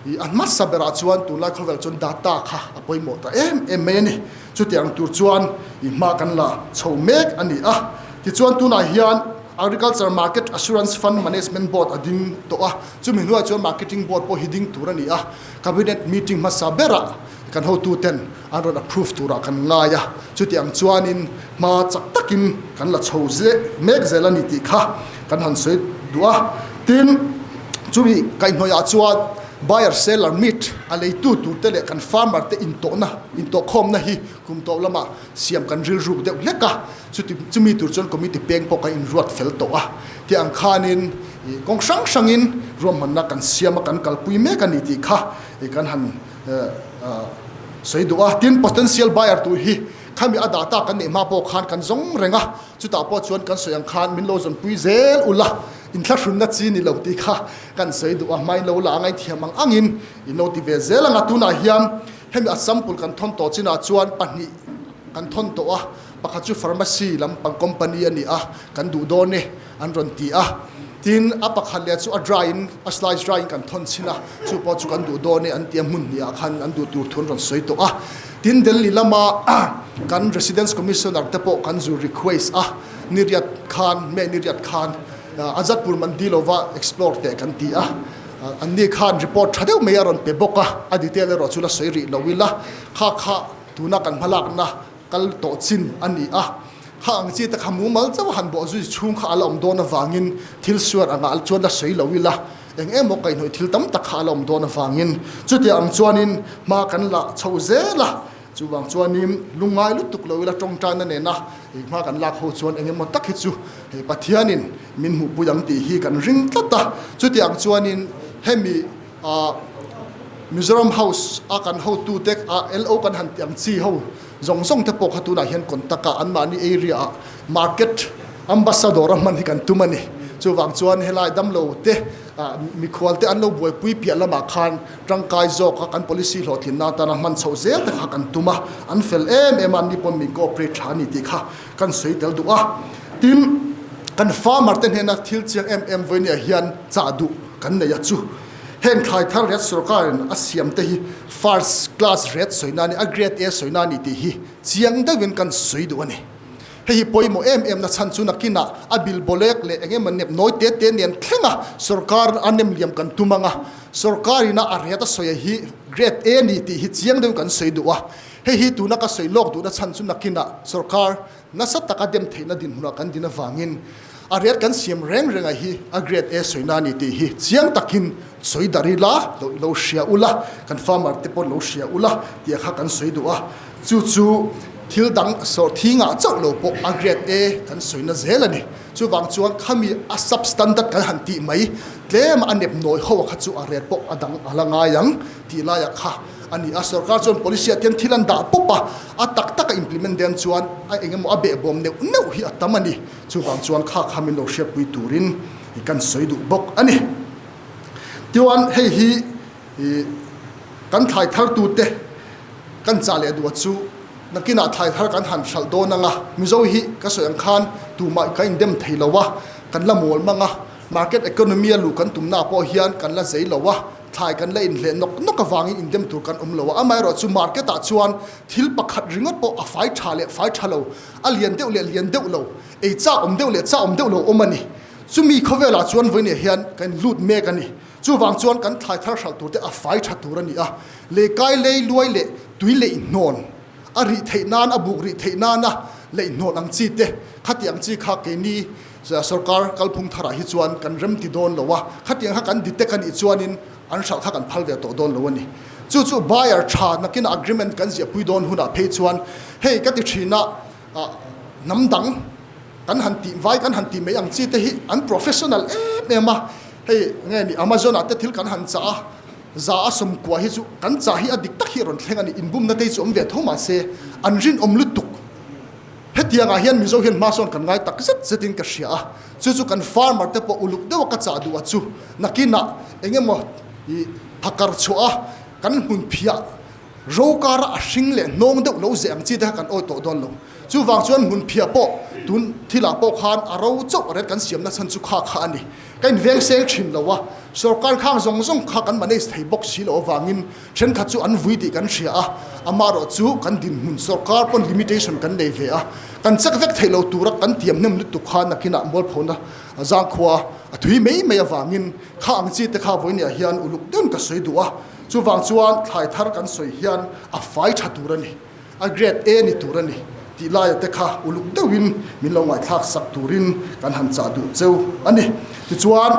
ih a hmasa berah chuan tunlai khawvel chuan data kha a pawimawh ta em em mai a ni, chutiang tur chuan ih hma kan la chho mek a ni a, tichuan tunah hian Agriculture Market Assurance Fund Management Board a ding tawh a, chumi hnuaiah chuan Marketing Board pawh hi ding tur a ni a, Cabinet meeting hmasa berah Kan hotuten an rawn approve turah kan ngai a, chuti ang chuanin hma chak takin kan la chho mek zel a ni tih kha kan han sawi duh a. Tin, chumi kaihhnawihah chuan buyer seller meet a leitu turte leh kan farmer te intawhna, intawhkhawmna hi kum tawh lamah siam kan rilruk deuh hlek a, chuti chumi tur chuan committee peng pawh kan inruat fel tawh a. Ti ang khanin kawng hrang hrangin ruahmanna kan siam a, kan kalpui mek a ni tih kha kan han sawi duh a, tin potential buyer tur hi Khami a data kan neih hma pawh khan kan zawng reng a, chutah pawh chuan kan sawi ang khan min lo zawnpui zel ula, inthlahrunna chi ni lo tih kha kan sawi duh a, hmain lo la a ngaithiam ang angin in lo ti ve zel ang a. Tunah hian hemi a sample kan thawn tawh chinah chuan pahnih kan thawn tawh a, pakhat chu pharmacy lampang company a ni a, kan duh dawn e an rawn ti a, tin a pakhat leh chu a dry in a slice dry in kan thawn chhin a, chu pawh chu kan duh dawn e an ti a, hmun hnih ah khan an duh tur thu an rawn sawi tawh a, tin Delhi lama kan residence commissioner te pawh kan zu request a, niriat khan May niriat khan Azadpur Mandi lova explore teh kan ti a, anni khan report tha deuh mai a rawn pe bawk a, a detail erawh chu la sawi rih lo ila, kha kha tuna kan hmalakna kal tawh chin a ni a, kha ang chi te kha mumal chauh han bawh zui chhung kha a la awm dawn avangin thil suar angah chuan la sawi lo ila, eng emaw kaihhnawih thil tam tak kha a la awm dawn avangin chutiang ang chuanin hma kan la chho zel a, chuvang chuanin lungngai lutuk lo ila tawngtaina nena hma kan lak ho chuan eng emaw tak hi chu hei Pathianin min hmuhpui ang tih hi kan ring tlat a, chutiang chuanin hemi ah Mizoram House a kan hotute a LO kan han tih ang chi ho zawng zawng te pawh kha tunah hian contact a anmahni area ah market ambassador a hman hi kan tum a ni. Chuvang chuan helai damlo te ah mikhual te an lo buaipui piah lamah khan tangkai zawk a kan policy hlawhtlinna atana hman chhoh zel te kha kan tum a, an fel em em a anni pawn min cooperate tha a ni tih kha kan sawi tel duh a. Tin, kan farmer te hnena thil chiang em em vawinia hian chah duh kan nei a chu. Heng thlai thar ret sorkarin a siam te hi first class ret sawina a ni, a grade A sawina a ni tih hi chiang deuhin kan sawi duh a ni. Hei hi pawimawh em em na chhan chu nakinah a bil bawlek leh eng emaw nep nawi te te nen thlenga sorkar a nem liam kan tum ang a, sorkarina a ret a sawi hi grade A a ni tih hi chiang deuhin kan sawi duh a. Hei hi tuna ka sawi lawk duhna chhan chu nakinah sorkar Nasa taka dem theihna dinhmunah kan din avangin a rate kan siam reng reng a hi a grade A sawina a ni tih hi chiang takin sawi dar ila, lo hria ula, kan farmer te pawh lo hria ula tih kha kan sawi duh a. Chu chu thil dang sawrthingah chauh lo pawh a grade A kan sawina zel a ni. Chuvang chuan khami a sub standard kan han tih mai tlem a nep nawi ho kha chu a rate pawh a dang a la ngai ang tih laiah kha a ni a, sorkar chuan policy ah tian thil an dah pawp a, a tak taka implement den chuan a eng emaw a behbawm neuh neuh hi a tam a ni. Chuvang chuan kha kha min lo hriatpui turin i kan sawi duh bawk a ni. Tichuan hei hi i kan thlai thartute kan chah leh duh a chu nakinah thlai thar kan han hralh dawn ang a, Mizo hi ka sawi ang khan tumah kan indem thei lo a, kan la mawl mang a, market economy a luh kan tumnaah pawh hian kan la zei lo a, Thlai kan la inhleh nawk nawk avangin indem tur kan awm lo a, amaherawhchu market ah chuan thil pakhat ringawt pawh a fai tha leh fai tha lo, a lian deuh leh lian deuh lo, ei chak awm deuh leh chak awm deuh lo awm a ni. Chumi khawvelah chuan vawinia hian kan lut mek a ni. Chuvang chuan kan thlai thar hralh tur te a fai tha tur a ni a, leikai lei luai leh tui leih hnawn a rih theih nan a buk rih theih nana leih hnawn ang chi te khati ang chi kha keini Sorkar kalphung tharah hi chuan kan rem ti dawn lo a, khatiang kha kan detect a nih chuanin an hralh kha kan phal ve tawh dawn lo a ni. Chu chu buyer tha nakin agreement kan ziahpui dawn hunah phei chuan hei ka ti thin a, hnam dang kan han tih vai kan han tih mai ang chi te hi an professional em em a, hei nge ni Amazon ah te thil kan han chah a, za a sawmkua hi chu kan chah hi a dik tak hi a rawn thleng a ni, inbumna te hi chu awm ve tho mahse an rinawm lutuk. Hetiangah hian Mizo hian hma sawn kan ngai tak zet zetin ka hria a, chu chu kan farmer te pawh uluk deuha ka chah duh a chu nakinah eng emaw i phakar chhuah a kan hmun phiah ro kara a hring leh hnawng deuh lo zeh ang chi te kha kan awi tawh dawn lo. Chuvang chuan hmun phiah pawh tun thilah pawh khan a ro chauh ret kan siamna chhan chu kha kha a ni. Ka inveng seng thin lo a, sorkar khang zawng zawng kha kan manage thei bawk si loh avangin Thenkhat chu an vui tih kan hria a, amaherawh chu kan dinhmun sorkar pawn limitation kan nei ve a, kan check vek theih lo tura kan tiam hnem lutuk kha nakinah mualphona zangkhua a thui mai mai avangin kha ang chi te kha vawinia hian uluk deuhin ka sawi duh a, chuvang chuan thlai thar kan sawi hian a fai tha tur a ni. A grade A ni tur a ni tih laia te kha uluk deuhin min lo ngaihthlak sak turin kan han chah duh cheu a ni. Tichuan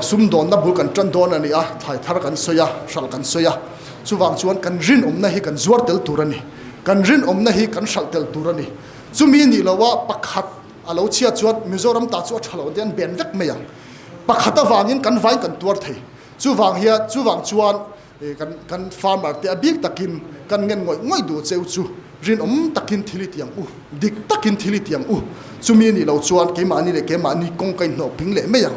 sumdawnna bul kan tan dawn a ni a, thlai thar kan sawi a, hralh kan sawi a. Chuvang chuan kan rinawmna hi kan zuar tel tur a ni. Kan rinawmna hi kan hralh tel tur a ni. Chumi nih loha pakhat a lo chhiat chuan Mizoram ta chu a tha lo te an ben vek mai ang. Pakhat avangin kan vain kan tuar thei. Chuvang hian chuvang chuan Kan farmer te a bik takin kan ngen ngawih ngawih duh cheu chu. Rinawm takin thil i ti ang u, dik takin thil i ti ang u. Chumi a nih loh chuan keimahni leh keimahni kawng ka inhnawh ping leh mai ang.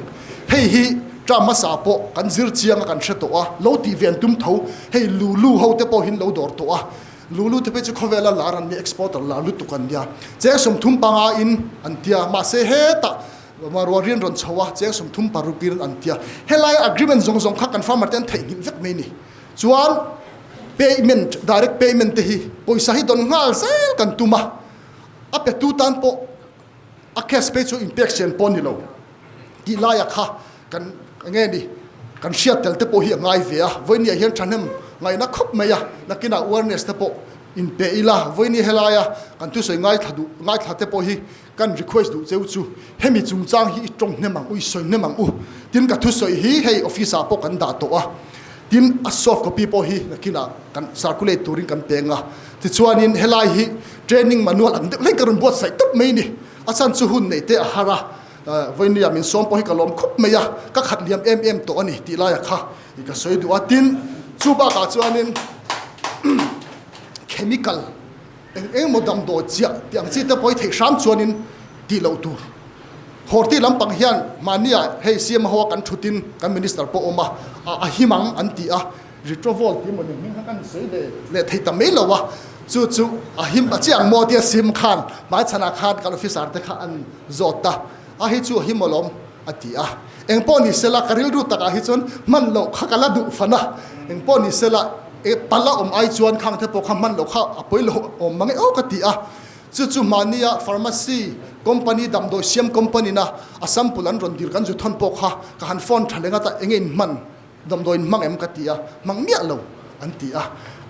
Hei hi term hmasa pawh kan zir chiang a kan hre tawh a, lo tih ve an tum tho. Hei Lulu ho te pawh hi an lo dawr tawh a, Lulu te phei chu khawvela lar an nia, exporter lar lutuk an nia. Cheng 35 in an tia, mahse hetah rual rian rawn chho a, cheng 36 in an tia. Helai agreement zawng zawng kha kan farmer te an theihnghilh vek mai ni. Chuan payment, direct payment te hi pawisa hi dawn nghal zel kan tum a, a petu tan pawh a cash phei chu inpek sian pawh a ni lo tih laiah kha kan nge ni kan hriat tel te pawh hi a ngai ve a, vawinia hian thahnem ngaihna khawp mai a, nakinah awareness te pawh inpe ila, vawinia helaia kan thusawi ngaithla duh ngaithla te pawh hi Kan request duh cheu chu hemi chungchang hi i tawng hnem ang u, i sawi hnem ang u. Tin ka thusawi hi hei office ah pawh kan dah tawh a, tin a soft copy pawh hi nakinah kan circulate turin kan peng a. Tichuanin helai hi training manual ang deuh hlek ka rawn buatsaih tawp mai ni. A chhan chu hun neih te a har a, vawinia min sawm pawh hi ka lawm khawp mai a, ka khat liam em em tawh a ni tih laiah kha ka sawi duh a. Tin chu bakah chuanin chemical. Eng eng maw damdawi chiah tih ang chi te pawh hi theih hram chuanin tih loh tur. Horti lampang hian mahnia hei CM ho a kan thutin kan Minister pawh awm a, a him ang an ti a, Retrovol tih emaw ni hming kha kan sawi ve leh thei ta mai lo a, chu chu a him a chiang maw tia CM khan hmaichhanah khan kan officer te kha an zawt a, a hi chu a him alawm a ti a. Eng pawh ni sela ka rilru takah hi chuan hman loh kha ka la duh fan a, eng pawh ni sela E pal a awm ai chuan khang te pawh kha hman loh kha a pawi lo awm mang e aw ka ti a, chu chu mahnia pharmacy company damdawi siam company na a sample an rawn dil kan zu thawn pawh kha ka han phone tha leh ngat a enge in hman damdawi in hmang em ka ti a hmang miah lo an ti a,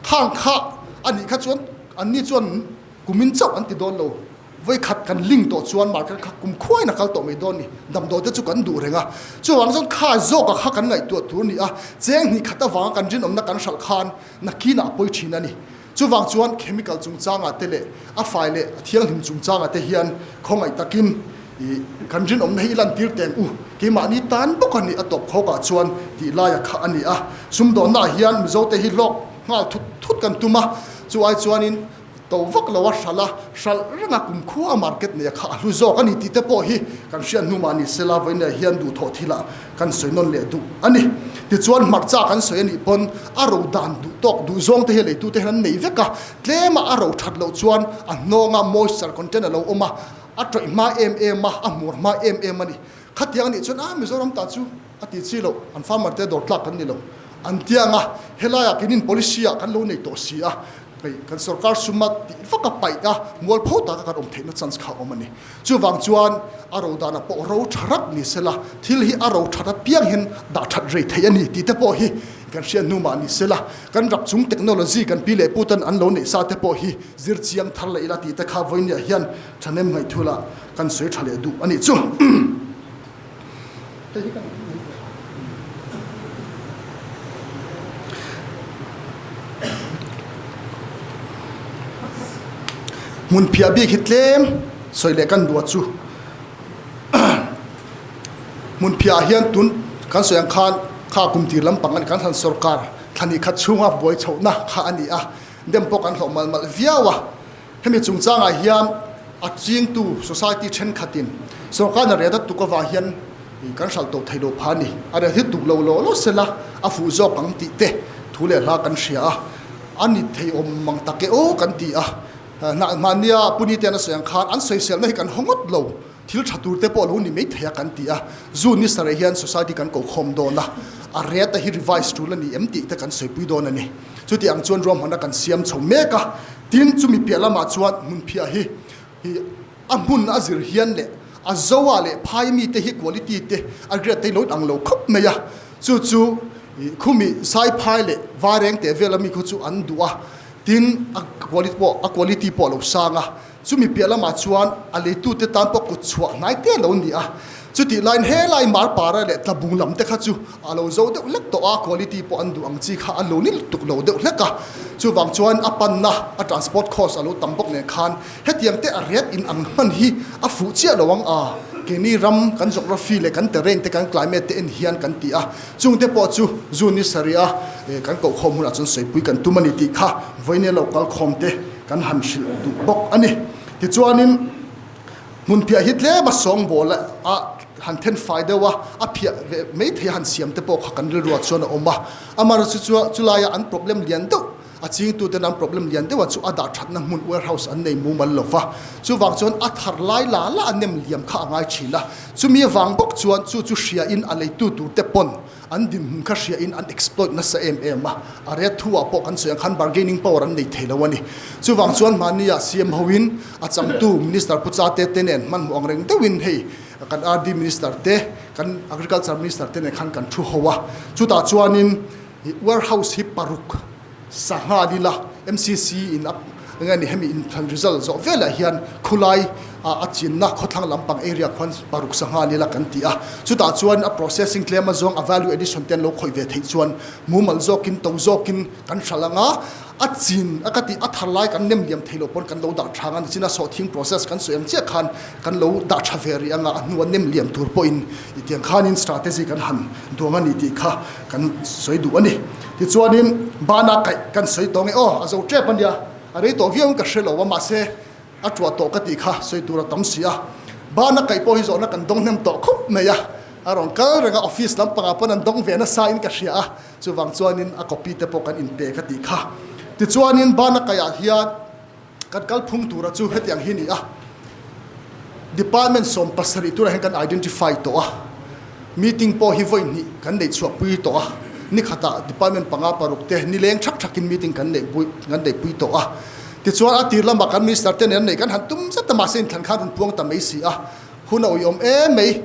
khang kha a nih kha chuan an ni chuan kumin chauh an ti dawn lo. Vawikhat kan ling tawh chuan market kha kum khuaiin a kal tawh mai dawn ni. Damdawi te chu kan duh reng a. Chuvang chuan kha zawka kha kan ngaihtuah tur ni a, cheng hnih khat avanga kan rinawmna kan hralh khan nakinah a pawi thin a ni. Chuvang chuan chemical chungchangah te leh a fai leh a thianghlim chungchangah te hian khawngaih takin i kan rinawmna hi i lantir teng u. Keimahni tan bawk a ni a tawp khawkah chuan tih laia kha a ni a. Sumdawnnaah hian Mizote hi hlawk nghal thut thut kan tum a, chu ai chuanin To vak lo a hralh a, hralh reng a kum khua a market nei a kha a hlu zawk a ni tih te pawh hi kan hriat hnu mah ni sela vawiin ah hian duhthawh thil ah kan sawi nawn leh duh a ni. Tichuan hmarcha kan sawi a nih pawn a ro dan duh tawk duh zawng te hi leitu te hian an nei vek a, tlem a a ro that loh chuan a hnawng a moisture content a lo awm a, a tawih hma em em a, a hmur hma em em a ni. Khatiang a nih chuan a Mizoram ta chu a ti chi loh, an farmer te dawr tlak kan ni lo an tia ang a, helaiah keinin policy ah kan lo nei tawh si a, Hei kan sorkar suma tih vak a paih a, mualpho taka kan awm theihna chance kha a awm a ni. Chuvang chuan a ro danah pawh ro tha rat ni sela, thil hi a ro that apiang hian dah that rei theih a ni tih te pawh hi kan hriat hnu mah ni sela, kan rap chung technology kan pi leh pu ten an lo neih sa te pawh hi zir chiang thar leh ila tih te kha vawinia hian thahnem ngaihthul ah kan sawi tha leh duh a nih chu. Hei hi kan Hmun phiah bik hi tlem sawi leh kan duah chu hmun phiah ah hian tun kan sawi ang khan kha kum tir lampang a ni kan han sorkar thla ni khat chhunga buai chhohna kha a ni a dem pawh kan hlawh malh malh viau a. Hemi chungchangah hian a chingtu society thenkhatin sorkarna reh dat tuk avang hian kan hralh tawh thei lo pha a ni. A reh hi tuk lo law law sela a fuh zawk ang tih te thu leh hla kan hria a, a ni thei awm mang tak e aw kan ti a. Mahnia Puni te an a sawi ang khan an sawiselna hi kan haw ngawt lo, thil tha tur te pawh lo ni mai thei a kan ti a. June ni sareh hian society kan ko khawm dawn a, a rate hi revise tul a ni em tih te kan sawipui dawn a ni. Chuti ang chuan ruahmanna kan siam chho mek a. Tin, chumi piah lamah chuan hmunphiah hi hi a hmun a zir hian leh a zoa leh phai mite hi quality te a grade te hi lo in ang lo khawp mai a, chu chu khumi saiphai leh vaireng teh vel ami khu chu an duh a, tin a quality pawh a quality pawh a lo sang a, chumi piah lamah chuan a leitute tan pawh kut chhuah hnai te a lo ni a. Chutih laiin helai Marpara leh Tlabung lam te kha chu a lo zo deuh hlek tawh a, quality pawh an duh ang chi kha a lo ni lutuk lo deuh hlek a. Chuvang chuan a panna, a transport cost a lo tam bawk nen khan hetiang te a rate in ang hman hi a fuh chiah lo ang a, keini ram kan geography leh kan terrain te kan climate te en hian kan ti a, chung te pawh chu June ni sarih a kan kohkhawm hunah chuan sawipui kan tum a ni tih kha vawiin lo kal khawm te. kan han hrilh duh bawk a ni. Tichuanin hmunphiah hi tlem a sawngbawl a han then fai deuh a, a phiah ve mai thei a han siam te pawh kha kan rilruah chuan a awm a. Amaherawhchu chu chulaia an problem lian deuh a chingtuten an problem lian deuh a chu a dah thatna hmun warehouse an nei mumal lo va, chuvang chuan a thar lai la la a nem liam kha a ngai thin a, chumi avang bawk chuan chu chu hriain a leitu tur te pawn an dinhmun kha hriain an exploit nasa em em a, a ret thu ah pawh kan sawi ang khan bargaining power an nei thei lo a ni. Chuvang chuan mahni ah CM hoin a changtu Minister Pu Chate te nen hmanhmawh ang reng deuhin hei kan RD Minister te kan Agriculture Minister te nen khan kan thu ho a, chutah chuanin I warehouse hi paruk sangha nila MCC in a enge ni hemi inthlan result zawh velah hian khulai a chinna khawthlang lampang area khuan paruk sangha nila kan ti a, chutah chuan a processing tlem a zawng a value addition te an lo khawih ve theih chuan mumal zawkin to zawkin kan hral anga a chin a ka tih a thar lai kan nem liam theilo pawn kan lo dah tha anga nichina sawhthing process kan sawi ang chiah khan kan lo dah tha ve rih anga a hnua nem liam tur pawhin i tiang khanin strategy kan han duang a ni tih kha kan sawi duh a ni. Tichuanin bana kaih kan sawi tawh nge aw a zo tep a nia, a rei tawh viau in ka hre lo a mahse a tuah tawh ka tih kha sawi tur a tam si a. Bana kaih pawh hi zawhna kan dawng hnem tawh khup mai a, a rawn kal reng a office lampangah pawn an dawng ve nasa in ka hria a, chuvang chuanin a copy te pawh kan inpe ka tih kha. Tichuanin bana kaihah hian Kan kalphung tura chu hetiang hi ni a, Department 17 turah hian kan identify tawh a, meeting pawh hi vawi hnih kan neih chhuah pui tawh a, ni khatah department panga paruk te nileng thak thakin meeting kan neih pui kan neih pui tawh a. Tichuan a tir lamah kan minister te nen an neih kan han tum zet a mahse inthlan khan rawn puang ta mai si a, hun a uiawm em mai.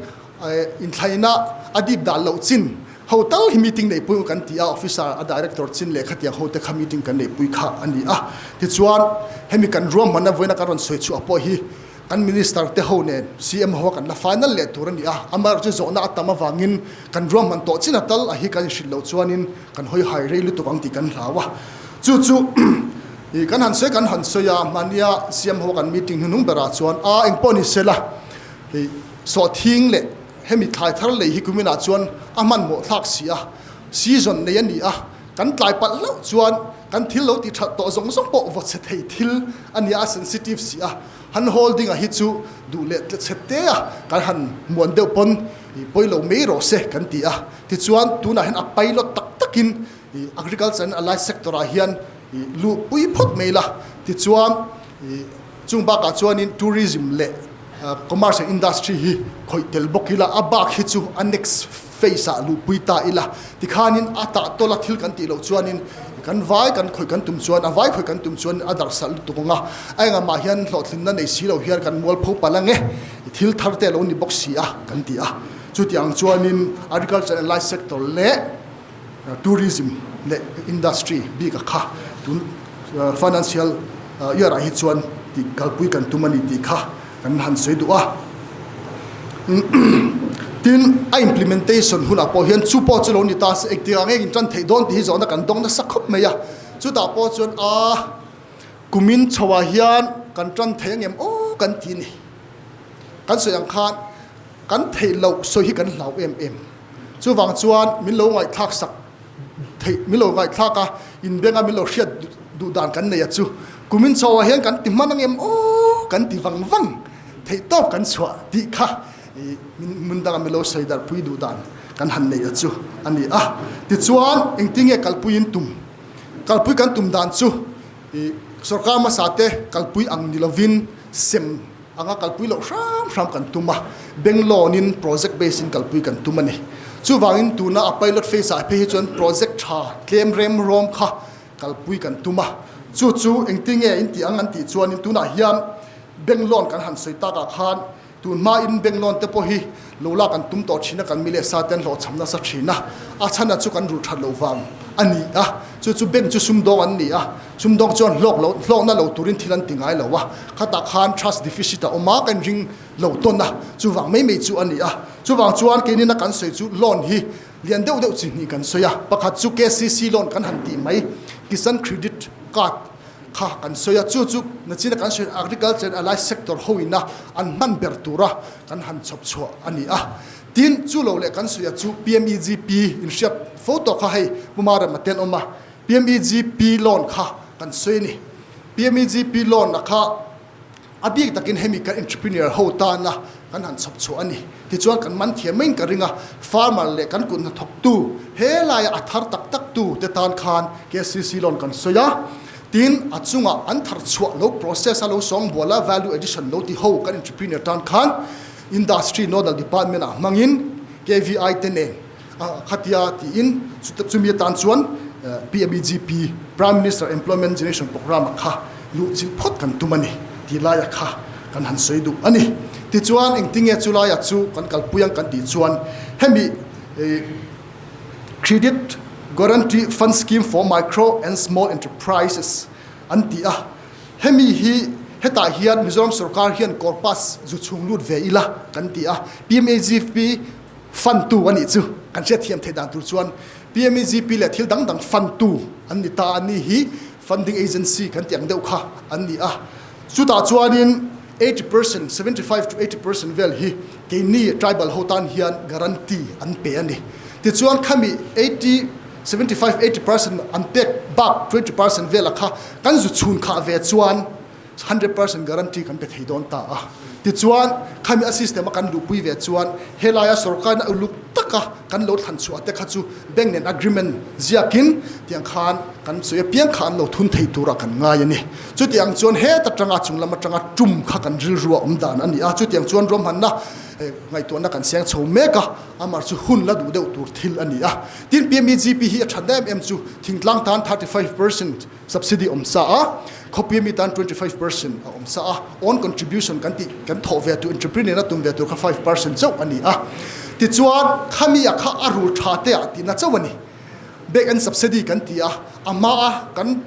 Inthlaina a dip dah loh chin ho tal hi meeting neihpui kan ti a, officer a director chin leh khatiang ho te kha meeting kan neihpui kha a ni a. Tichuan hemi kan ruahmanna vawiina kan rawn sawi chhuah pawh hi kan minister te ho nen CM ho a kan la final leh tur a ni a, amaherawhchu chu zawhna a tam avangin kan ruahman tawh chin a tal a hi kan inhrilh loh chuanin kan hawi hai rei lutuk ang tih kan hlau a. Chu chu kan han sawi kan han sawi a, mahnia CM ho a kan meeting hnuhnung berah chuan a engpawh ni sela, Hei sawhthing leh hemi thlai thar lei hi kuminah chuan a hmanhmawh thlak si a, season nei a ni a, kan tlai palh hlauh chuan kan thil lo ti that tawh zawng zawng pawh vaw chhe thei thil a nia, a sensitive si a, han holding a hi chu duh leh tle chhe te a kan han muan deuh pawn i pawi lo mai rawh se kan ti a, tichuan tunah hian a pilot tak takin i agriculture and allied sector ah hian i luh pui phawt mai la, tichuan i Chung bakah chuanin tourism leh commerce and industry hi khawih tel bawk ila, a bak hi chu a next phase ah luhpui ta ila. Tikhanin a tah tawla thil kan tih loh chuanin kan vai kan khawih kan tum chuan a vai khawih kan tum chuan a darhsal lutuk ang a, a engah mah hian hlawhtlinna nei si lo hian kan mualpho palh ang e, thil thar te a lo ni bawk si a kan ti a. Chutiang chuanin agriculture and life sector leh tourism leh industry bik a kha tun financial year ah hi chuan tih kalpui kan tum a ni tih kha kan han sawi duh a. Tin, a implementation hunah pawh hian chu pawh chu lo ni ta se engtikah nge in tan theih dawn tih hi zawhna kan dawng nasa khawp mai a. Chutah pawh chuan a kumin chhoah hian kan tan thei angem aw kan ti a ni. Kan sawi ang khan kan theih loh sawi hi kan hlau em em. Chuvang chuan min lo ngaihthlak sak theih, min lo ngaihthlak a, inbenga min lo hriat duh dan kan nei a chu. Kumin chhoah hian kan ti hman angem aw kan ti vang vang theih tawp kan chhuah tih kha i min hmun danga min lo sawi darh pui duh dan kan han nei a chu a ni a. Tichuan engtinge kalpuiin tum, kalpui kan tum dan chu i sorkar hmasa te kalpui ang ni lovin sem anga kalpui loh hram hram kan tum a, bank loan in project base in kalpui kan tum a ni. Chuvangin tuna a pilot phase ah phei hi chuan project tha tlem rem rawm kha kalpui kan tum a, chu chu engtinge in tih ang an tih chuanin tunah hian bank loan kan han sawi tak ah khan tun hma in bank loan te pawh hi lo lak an tum tawh thin a, kan mi leh sa te an hlawhchham nasa thin a, a chhan a chu kan rulh that loh vang a ni a, chu chu bank chu sumdawng an ni a. Sumdawng chuan hlawk lo, hlawkna lo turin thil an ti ngai lo a, khatah khan trust deficit a awm a, kan ring lo tawn a, chuvang mai mai chu a ni a. Chuvang chuan keinina kan sawi chu loan hi lian deuh deuh chi hnih kan sawi a, pakhat chu KCC loan kan han tih mai, Kisan Credit Card kha kan sawi a, chu chu nachina kan sawi agriculture and allied sector hoina an hman ber tura kan han chhawp chhuah a ni a. Tin, chu lo leh kan sawi a chu PMEGP inhriat fo tawh kha hei Pumara Maten awm a, PMEGP loan kha kan sawi a ni. PMEGP loan a kha a bik takin hemi kan entrepreneur ho tana kan han chhawp chhuah a ni. Tichuan kan man thiam maiin ka ring a, farmer leh kan kut hnathawktu he laia a thar tak tak tu te tan khan KCC loan kan sawi a, tin a chungah an thar chhuah lo process a lo sawngbual a value addition lo ti ho kan entrepreneur tan khan Industry Nodal Department ah hmangin KVI te nen khatia tiin chumi atan chuan PMEGP, Prime Minister Employment Generation Programme ah kha luhchilh phawt kan tum a ni tih laia kha kan han sawi duh a ni. Tichuan engtinge chu laia chu kan kalpui ang kan tih chuan hemi Credit Guarantee Fund Scheme for Micro and Small Enterprises an ti a, Hemi hi hetah hian Mizoram sorkar hian corpus zu chhung lut ve ila kan ti a, PMAGP fund tu a nih chu kan hriatthiam theih dan tur chuan PMAGP leh thil dang dang fund tu an ni ta a ni hi funding agency kan tih ang deuh kha an ni a. Chutah chuanin 80%, 75 to 80% vel hi keini tribal ho tan hian guarantee an pe a ni. Tichuan khami 80 75, 80% an pek bak 20% vela kha kan zu chhun khah ve chuan 100% guarantee kan pe thei dawn ta a. Tichuan khami a system a kan luhpui ve chuan helaia sorkarna uluk taka kan lo thlan chhuah te kha chu bank nen agreement ziakin tiang khan kan sawi apiang kha an lo thun thei tura kan ngai a ni. Chutiang chuan heta tanga chung lam atanga tum kha kan rilru a awm dan a ni a. Chutiang chuan ruahmanna ngaihtuahna kan seng chho mek a. Amah chu hun la duh deuh tur thil a ni a. Tin, PMEGP hi a that em em chu thingtlang tan 35% subsidy awm sa a, khawpui mi tan 25% a awm sa a, own contribution kan tih kan thawh ve tur entrepreneur a tum ve tur kha 5% chauh a ni a. Tichuan, khami a kha a rul tha te ah tihna chauh a ni. Back end subsidy kan ti a, a hma a kan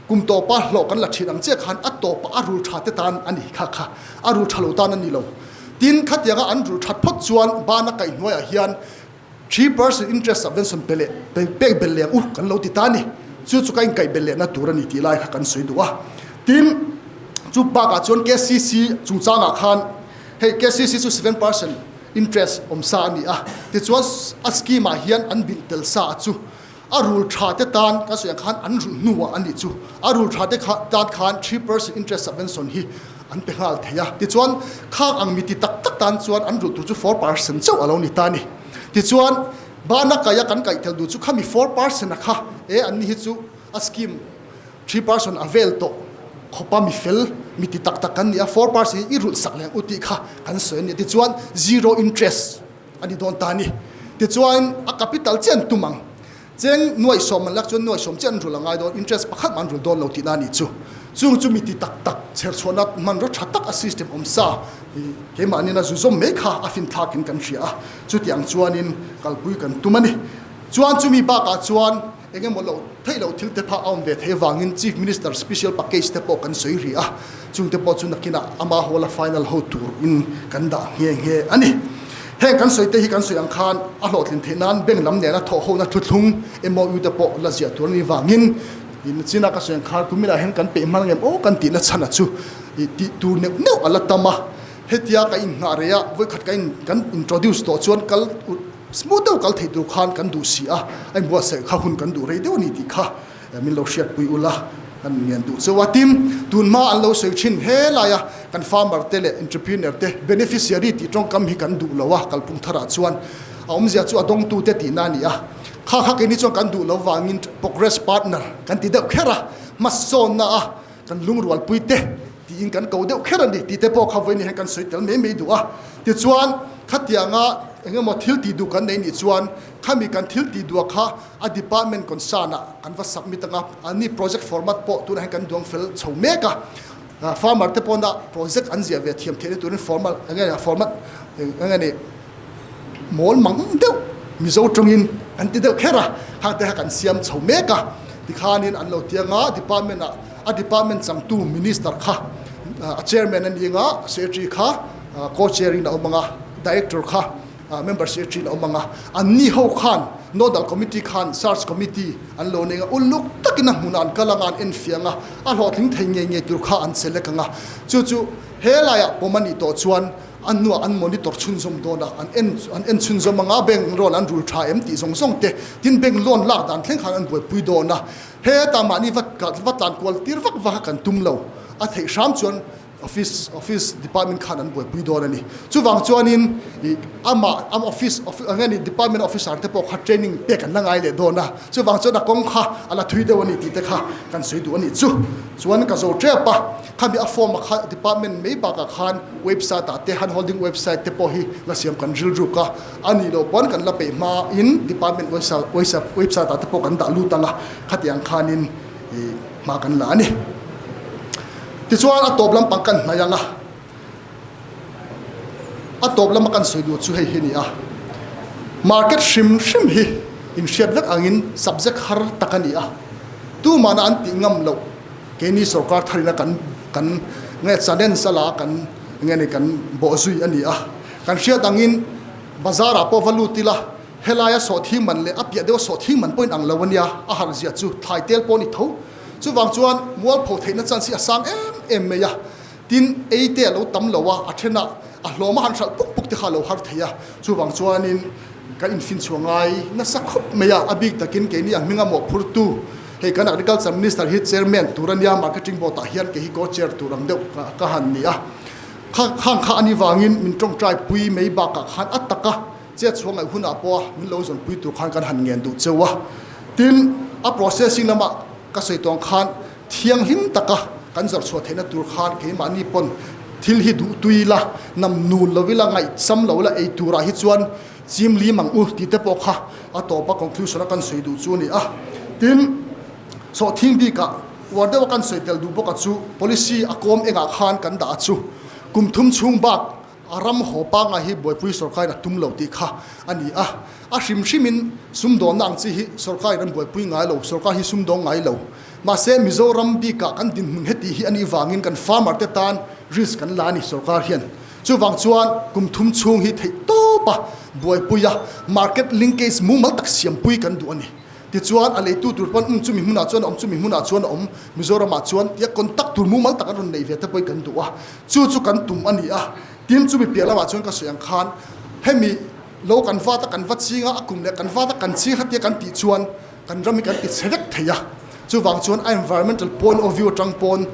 kum tawpa hlawh kan la thin ang chiah khan a tawpa a rul tha te tan a ni kha kha a rul tha lo tan a ni lo. Tin, khatianga an rul that phawt chuan bana kaih hnuaiah hian 3% interest subvention pe leh pek belh leh ang u kan lo ti ta a ni. Chu chu ka inkaih belh lehna tur a ni tih lai kha kan sawi duh a. Tin, chu bakah chuan KCC chungchangah khan hei KCC chu 7% interest awm sa a ni a, tichuan a scheme ah hian an bilh tel sa chu a rul tha te tan kan sawi ang khan an rulh hnuah a nih chu a rul tha te kha tan khan 3% interest subvention hi an pe nghal thei a. Tichuan khang ang mi ti tak tak tan chuan an rulh tur chu 4% chauh a lo ni ta a ni. Tichuan bana kaia kan kaih tel duh chu khami 4% a kha e an ni hi chu a scheme 3% a vel tawh khawpa mi fel mi ti tak tak kan ni a 4% hi i rulh sak leh ang u tih kha kan sawi a ni. Tichuan zero interest a ni dawn ta a ni. Tichuan a capital chiah an tum ang. Cheng nuaih sawm an lak chuan nuaih sawm chiah an rul a ngai dawn, interest pakhat mah an rul dawn lo tihna a nih chu. Chung chu mi ti tak tak chher chhuahna hmanraw tha tak a system awm sa hi keimahniin a zu zawm mai kha a finthlakin kan hria a, chutiang chuanin kalpui kan tum a ni. Chuan chumi bakah chuan eng emaw loh theih loh thil te pha a awm ve theih avangin Chief Minister Special Package te pawh kan sawi rih a, chung te pawh chu nakinah ama hawla final ho turin kan dah nghe nghe a ni. Heng kan sawi te hi kan sawi ang khan a hlawhtlin theih nan bank lam nena thawh hona thuthlung MOU te pawh la ziah tur a ni vangin in china ka sawi ang khan kuminah hian kan peih hman ngem aw kan tihna chhan a chu i tih tur neuh neuh a la tam a, hetia ka inngah rei a vawikhat ka in kan introduce tawh chuan kal smooth deuh kal thei tur khan kan duh si a, a inbuatsaih kha hun kan duh rei deuh a ni tih kha Min lo hriatpui ula kan ngen duh cheu a. Tin, tun hma an lo sawi thin he laia kan farmer te leh entrepreneur te beneficiary tih tawngkam hi kan duh lo a, kalphung tharah chuan a awmzia chu a dawngtu te tihna a ni a. Kha kha keini chuan kan duh lo vangin progress partner kan ti deuh kher a, hmasawnna a kan lungrualpui te tiin kan ko deuh kher a ni tih te pawh kha vawiin hian kan sawi tel mai mai duh a. Tichuan, khatianga eng emaw thil tih duh kan nei nih chuan khami kan thil tih duh kha a department concern ah kan va submit anga anni project format pawh tunah hian kan duang fel chho mek a, farmer te pawna project an ziah ve thiam theihna turin formal enge format enge ni mawl mang deuh Mizo tawngin an ti deuh kher a, hang te kha kan siam chho mek a, tikhanin an lo ti anga department ah a department changtu minister kha a chairman a ni anga secretary kha co-chair in a awm anga director kha Member secretary a awm ang a, anni ho khan Nodal Committee khan Search Committee an lo nei ang a, uluk takin a hmunah an kal ang a, an enfiah ang a, a hlawhtling thei ngei ngei tur kha an select ang a. Chu chu he laiah pawm a nih tawh chuan A hnuah an monitor chhunzawm dawn a, an en an en chhunzawm anga bank loan an rul tha em tih zawng zawng te, tin bank loan lak dan thleng khan an buaipui dawn a. Hetah mahni va va tlan kual tir vak vak a kan tum lo, a theih hram chuan office office department khan an buaipui dawn a ni. Chuvang chuanin ih amah am office eng nge ni department officer te pawh kha training pek an la ngai leh dawn a, chuvang chuan a kawng kha a la thui deuh a ni tih te kha kan sawi duh a nih chu. Chuan ka zo tep a, khami a form a kha department mai bakah khan website ah te hand holding website te pawh hi la siam kan rilruk a, a nih loh pawn kan la peih hmain department website ah te pawh kan dah lut ang a, khatiang khanin ih hma kan la a ni. Tichuan a tawp lampang kan hnaih ang a, a tawp lama kan sawi duh chu hei hi a ni a, market hrim hrim hi inhriat vek angin subject har tak a ni a, tumahna an tih ngam loh keini sorkar tharina kan kan nge challenge a la kan nge ni kan bawh zui a ni a, kan hriat angin bazar ah pawh va lut ila helaia sawhthing man leh a piah deuha sawhthing man pawh inang lo a nia, a harh zia chu thlai tel pawh a ni tho. Chuvang chuan mualpho theihna chance hi a sang em em mai a, tin ei te a lo tam lo a, a then ah a hlawm a han hralh puk puk te kha a lo har thei a, chuvang chuanin kan infinchhuah ngai nasa khawp mai a, a bik takin keini a hminga mawhphurtu hei kan Agriculture Minister hi Chairman tur a nia, Marketing Board ah hian kei hi Co-Chair tur ang deuh ka han ni a, kha khang kha a ni vangin min tawngtai pui mai bakah khan a taka Chet chhuah ngaih hunah pawha min lo zawnpui tur khan kan han ngen duh cheu a, tin a processing lamah ka sawi tawng khan thianghlim taka kan zawrh chhuah theihna tur khan keimahni pawn thil hi duh tui ila, nam nun lo ila, ngaihsam lo ila ei turah hi chuan chim lim ang u tih te pawh kha a tawpa conclusion a kan sawi duh chu a ni a. Tin, sawhthing bikah uar deuha kan sawi tel duh bawk a chu policy a kawm engah khan kan dah a chu kum thum chhung bak A ram haw pangngai hi buaipui sorkarin a tum lo tih kha a ni a, a hrim hrimin sumdawnna ang chi hi sorkarin an buaipui ngai lo, sorkar hi sumdawng ngai lo. Mahse, Mizoram bikah kan dinhmun heti hi a nih vangin kan farmer te tan risk kan la a ni sorkar hian. Chuvang chuan kum thum chhung hi theih tawp a buaipui a, market linkage mumal tak siampui kan duh a ni. Tichuan, a leitu tur pawn um chumi hmunah chuan a awm, chumi hmunah chuan a awm, Mizoramah chuan tia contact tur mumal tak an rawn neih ve te pawhin kan duh a, chu chu kan tum a ni a. Tin, chumi piah lamah chuan ka sawi ang khan hemi lo kan vat a, kan va ching a, a kum leh kan vat a, kan ching kha tia kan tih chuan kan ram hi kan ti chhe vek thei a. Chuvang chuan a environmental point of view atang pawn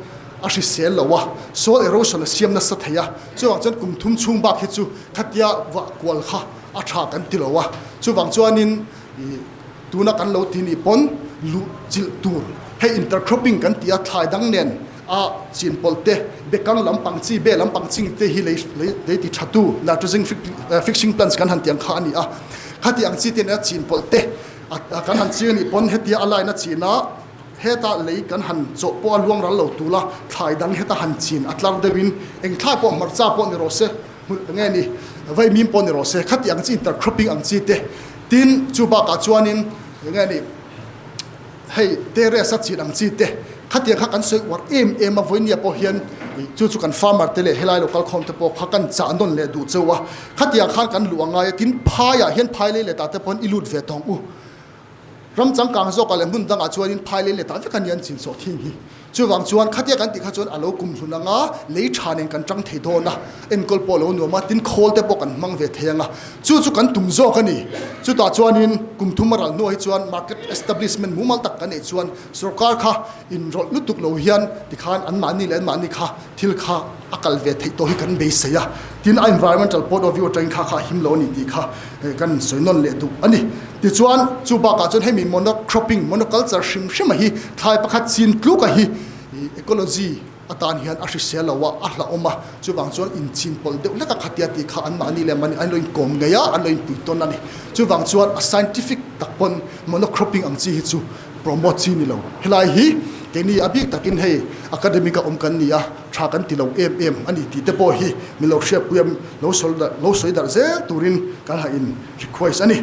a hrisel lo a, soil erosion a siam nasa thei a. Chuvang chuan kum thum chhung bak hi chu khatia vah kual kha a tha kan ti lo a. Chuvang chuanin Ih tuna kan lo ti nih pawn luh chilh tur hei intercropping kan tih a thlai dang nen a chin pawlh te bekang lampang chi be lampang ching te hi lei lei lei ti tha tu nitrogen fixing plants kan han tih ang kha a ni a khati ang chi te nen a chin pawlh te a kan han ching a nih pawn hetia a line a chin a heta lei kan han chawh pawh a luang ral lo tul a thlai dang heta han chin a tlar deuh in eng thlai pawh hmarcha pawh ni rawh se. Hmun eng nge ni? Vaimim pawh ni rawh se, khati ang chi intercropping ang chi te, tin chu bakah chuanin eng nge ni hei terrace a chin ang chi te, khatiang kha kan sawi uar em em a, vawinia pawh hian chu chu kan farmer te leh helai local khawm te pawh kha kan chah nawn leh duh cheu a, khatiang khan kan luh a ngai a, tin phaiah hian phai lei leh tah te pawhin i lut ve tawng u. Ram changkang zawkah leh hmun dangah chuanin phai lei leh tah vek a ni an chin sawh thin hi. Chuvang chuan khatia kan tih kha chuan a lo kum hlun anga lei tha nen kan tang thei dawn a, enkawl pawh a lo nuam a, tin khawl te pawh kan hmang ve thei anga chu chu kan tum zawk a ni. Chutah chuanin kum thum a ral hnuah hi chuan market establishment mumal tak kan neih chuan sorkar kha inrawlh lutuk lo hian tikhan anmahni leh anmahni kha thil kha a kal ve theih tawh hi kan beisei a, tin a environmental point of view atangin kha kha a him lo a ni tih kha kan sawi nawn leh duh a ni. Tichuan chu bakah chuan hemi monocropping, monoculture hrim hrim a hi thlai pakhat chin tluk a hi ecology atan hian a hrisel lo a, a hlauhawm a, chuvang chuan inchin pawlh deuh hlek a khatia tih kha anmahni leh mahni an lo inkawm ngei a, an lo inpui tawn a ni. Chuvang chuan a scientific tak pawn monocropping ang chi hi chu Promote chi ni lo. Helai hi keini a bik takin hei academic a awm kan ni a, tha kan ti lo em em a ni tih te pawh hi min lo hriatpui a, lo sawi darh lo sawi darh zel turin kan ha in request a ni.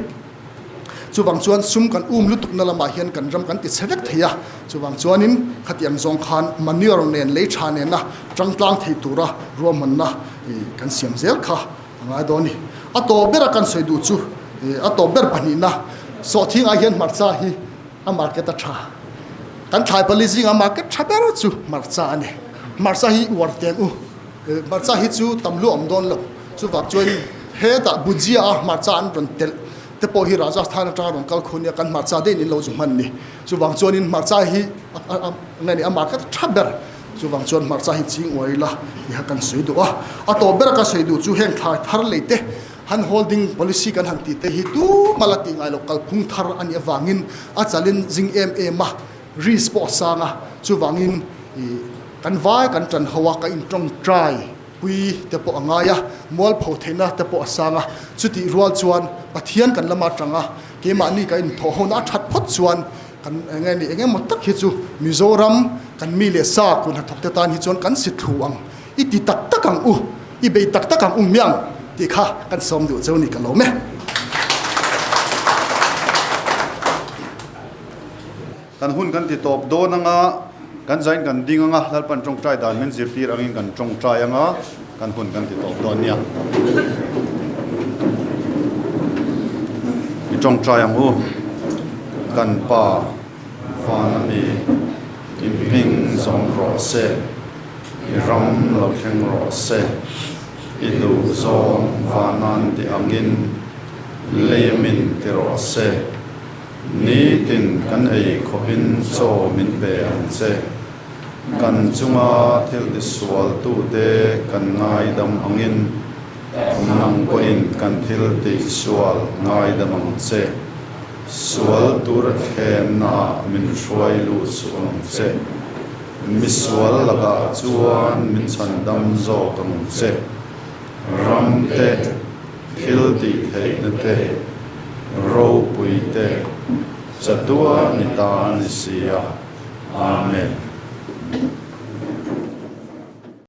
Chuvang chuan sum kan um lutuk na lamah hian kan ram kan ti chhe vek thei a, chuvang chuanin khatiang zawng khan manure nen lei tha nena tangtlang thei tura ruahmanna kan siam zel kha a ngai dawn a ni. A tawp bera kan sawi duh chu a tawp ber pahnihna sawhthingah hian hmarcha hi a market a tha. Kan thlai pali zinga market tha ber chu hmarcha a ni. Hmarcha hi uar teng u. Hmarcha hi chu tam lu a awm dawn lo. Chuvang chuan hetah Bhujia a hmarcha an rawn telh te pawh hi Rajasthan atanga rawn kal khu nia kan hmarcha daih in lo zu hman ni. Chuvang chuanin hmarcha hi nge ni a market tha ber. Chuvang chuan hmarcha hi ching uai ila tih kha kan sawi duh a. A tawp bera ka sawi duh chu heng thlai thar lei te han holding policy kan han tih te hi tumah la tih ngai loh kalphung thar a nih avangin a chalin zing em em a, risk pawh a sang a. Chuvangin ih kan vai kan tan ho a, ka intawngtai pui te pawh a ngai a, mualpho theihna te pawh a sang a. Chutih rual chuan Pathian kan lama tang a, keimahni ka inthawh hona a that phawt chuan Kan eng nge ni eng emaw tak hi chu Mizoram kan mi leh sa kun hnathawk te tan hi chuan kan si thlu ang, i ti tak tak ang u, i bei tak tak ang u miang tih kha kan sawm duh cheu ni ka lawm e. Kan hun kan ti tawp dawn anga, kan zain kan ding anga, Lalpan tawngtai dan min zirtir angin kan tawngtai anga, kan hun kan ti tawp dawn nia. I tawngtai ang u, kan Pa van a mi, i hming zawng rawh se, i ram lo thleng rawh se, i duh zawng vanan ti angin lei a min ti rawh se. Nitin kan ei khawpin chaw min pe ang che. Kan chunga thil tisualtute kan ngaidam angin nang pawhin kan thil tihsual ngaidam ang che. Sual tura thlemnaah min hruai luh suh ang che. Misual lakah chuan min chhandam zawk ang che. Ram te, thil tihtheihna te, ropui te, chatuan i ta a ni si a. Amen.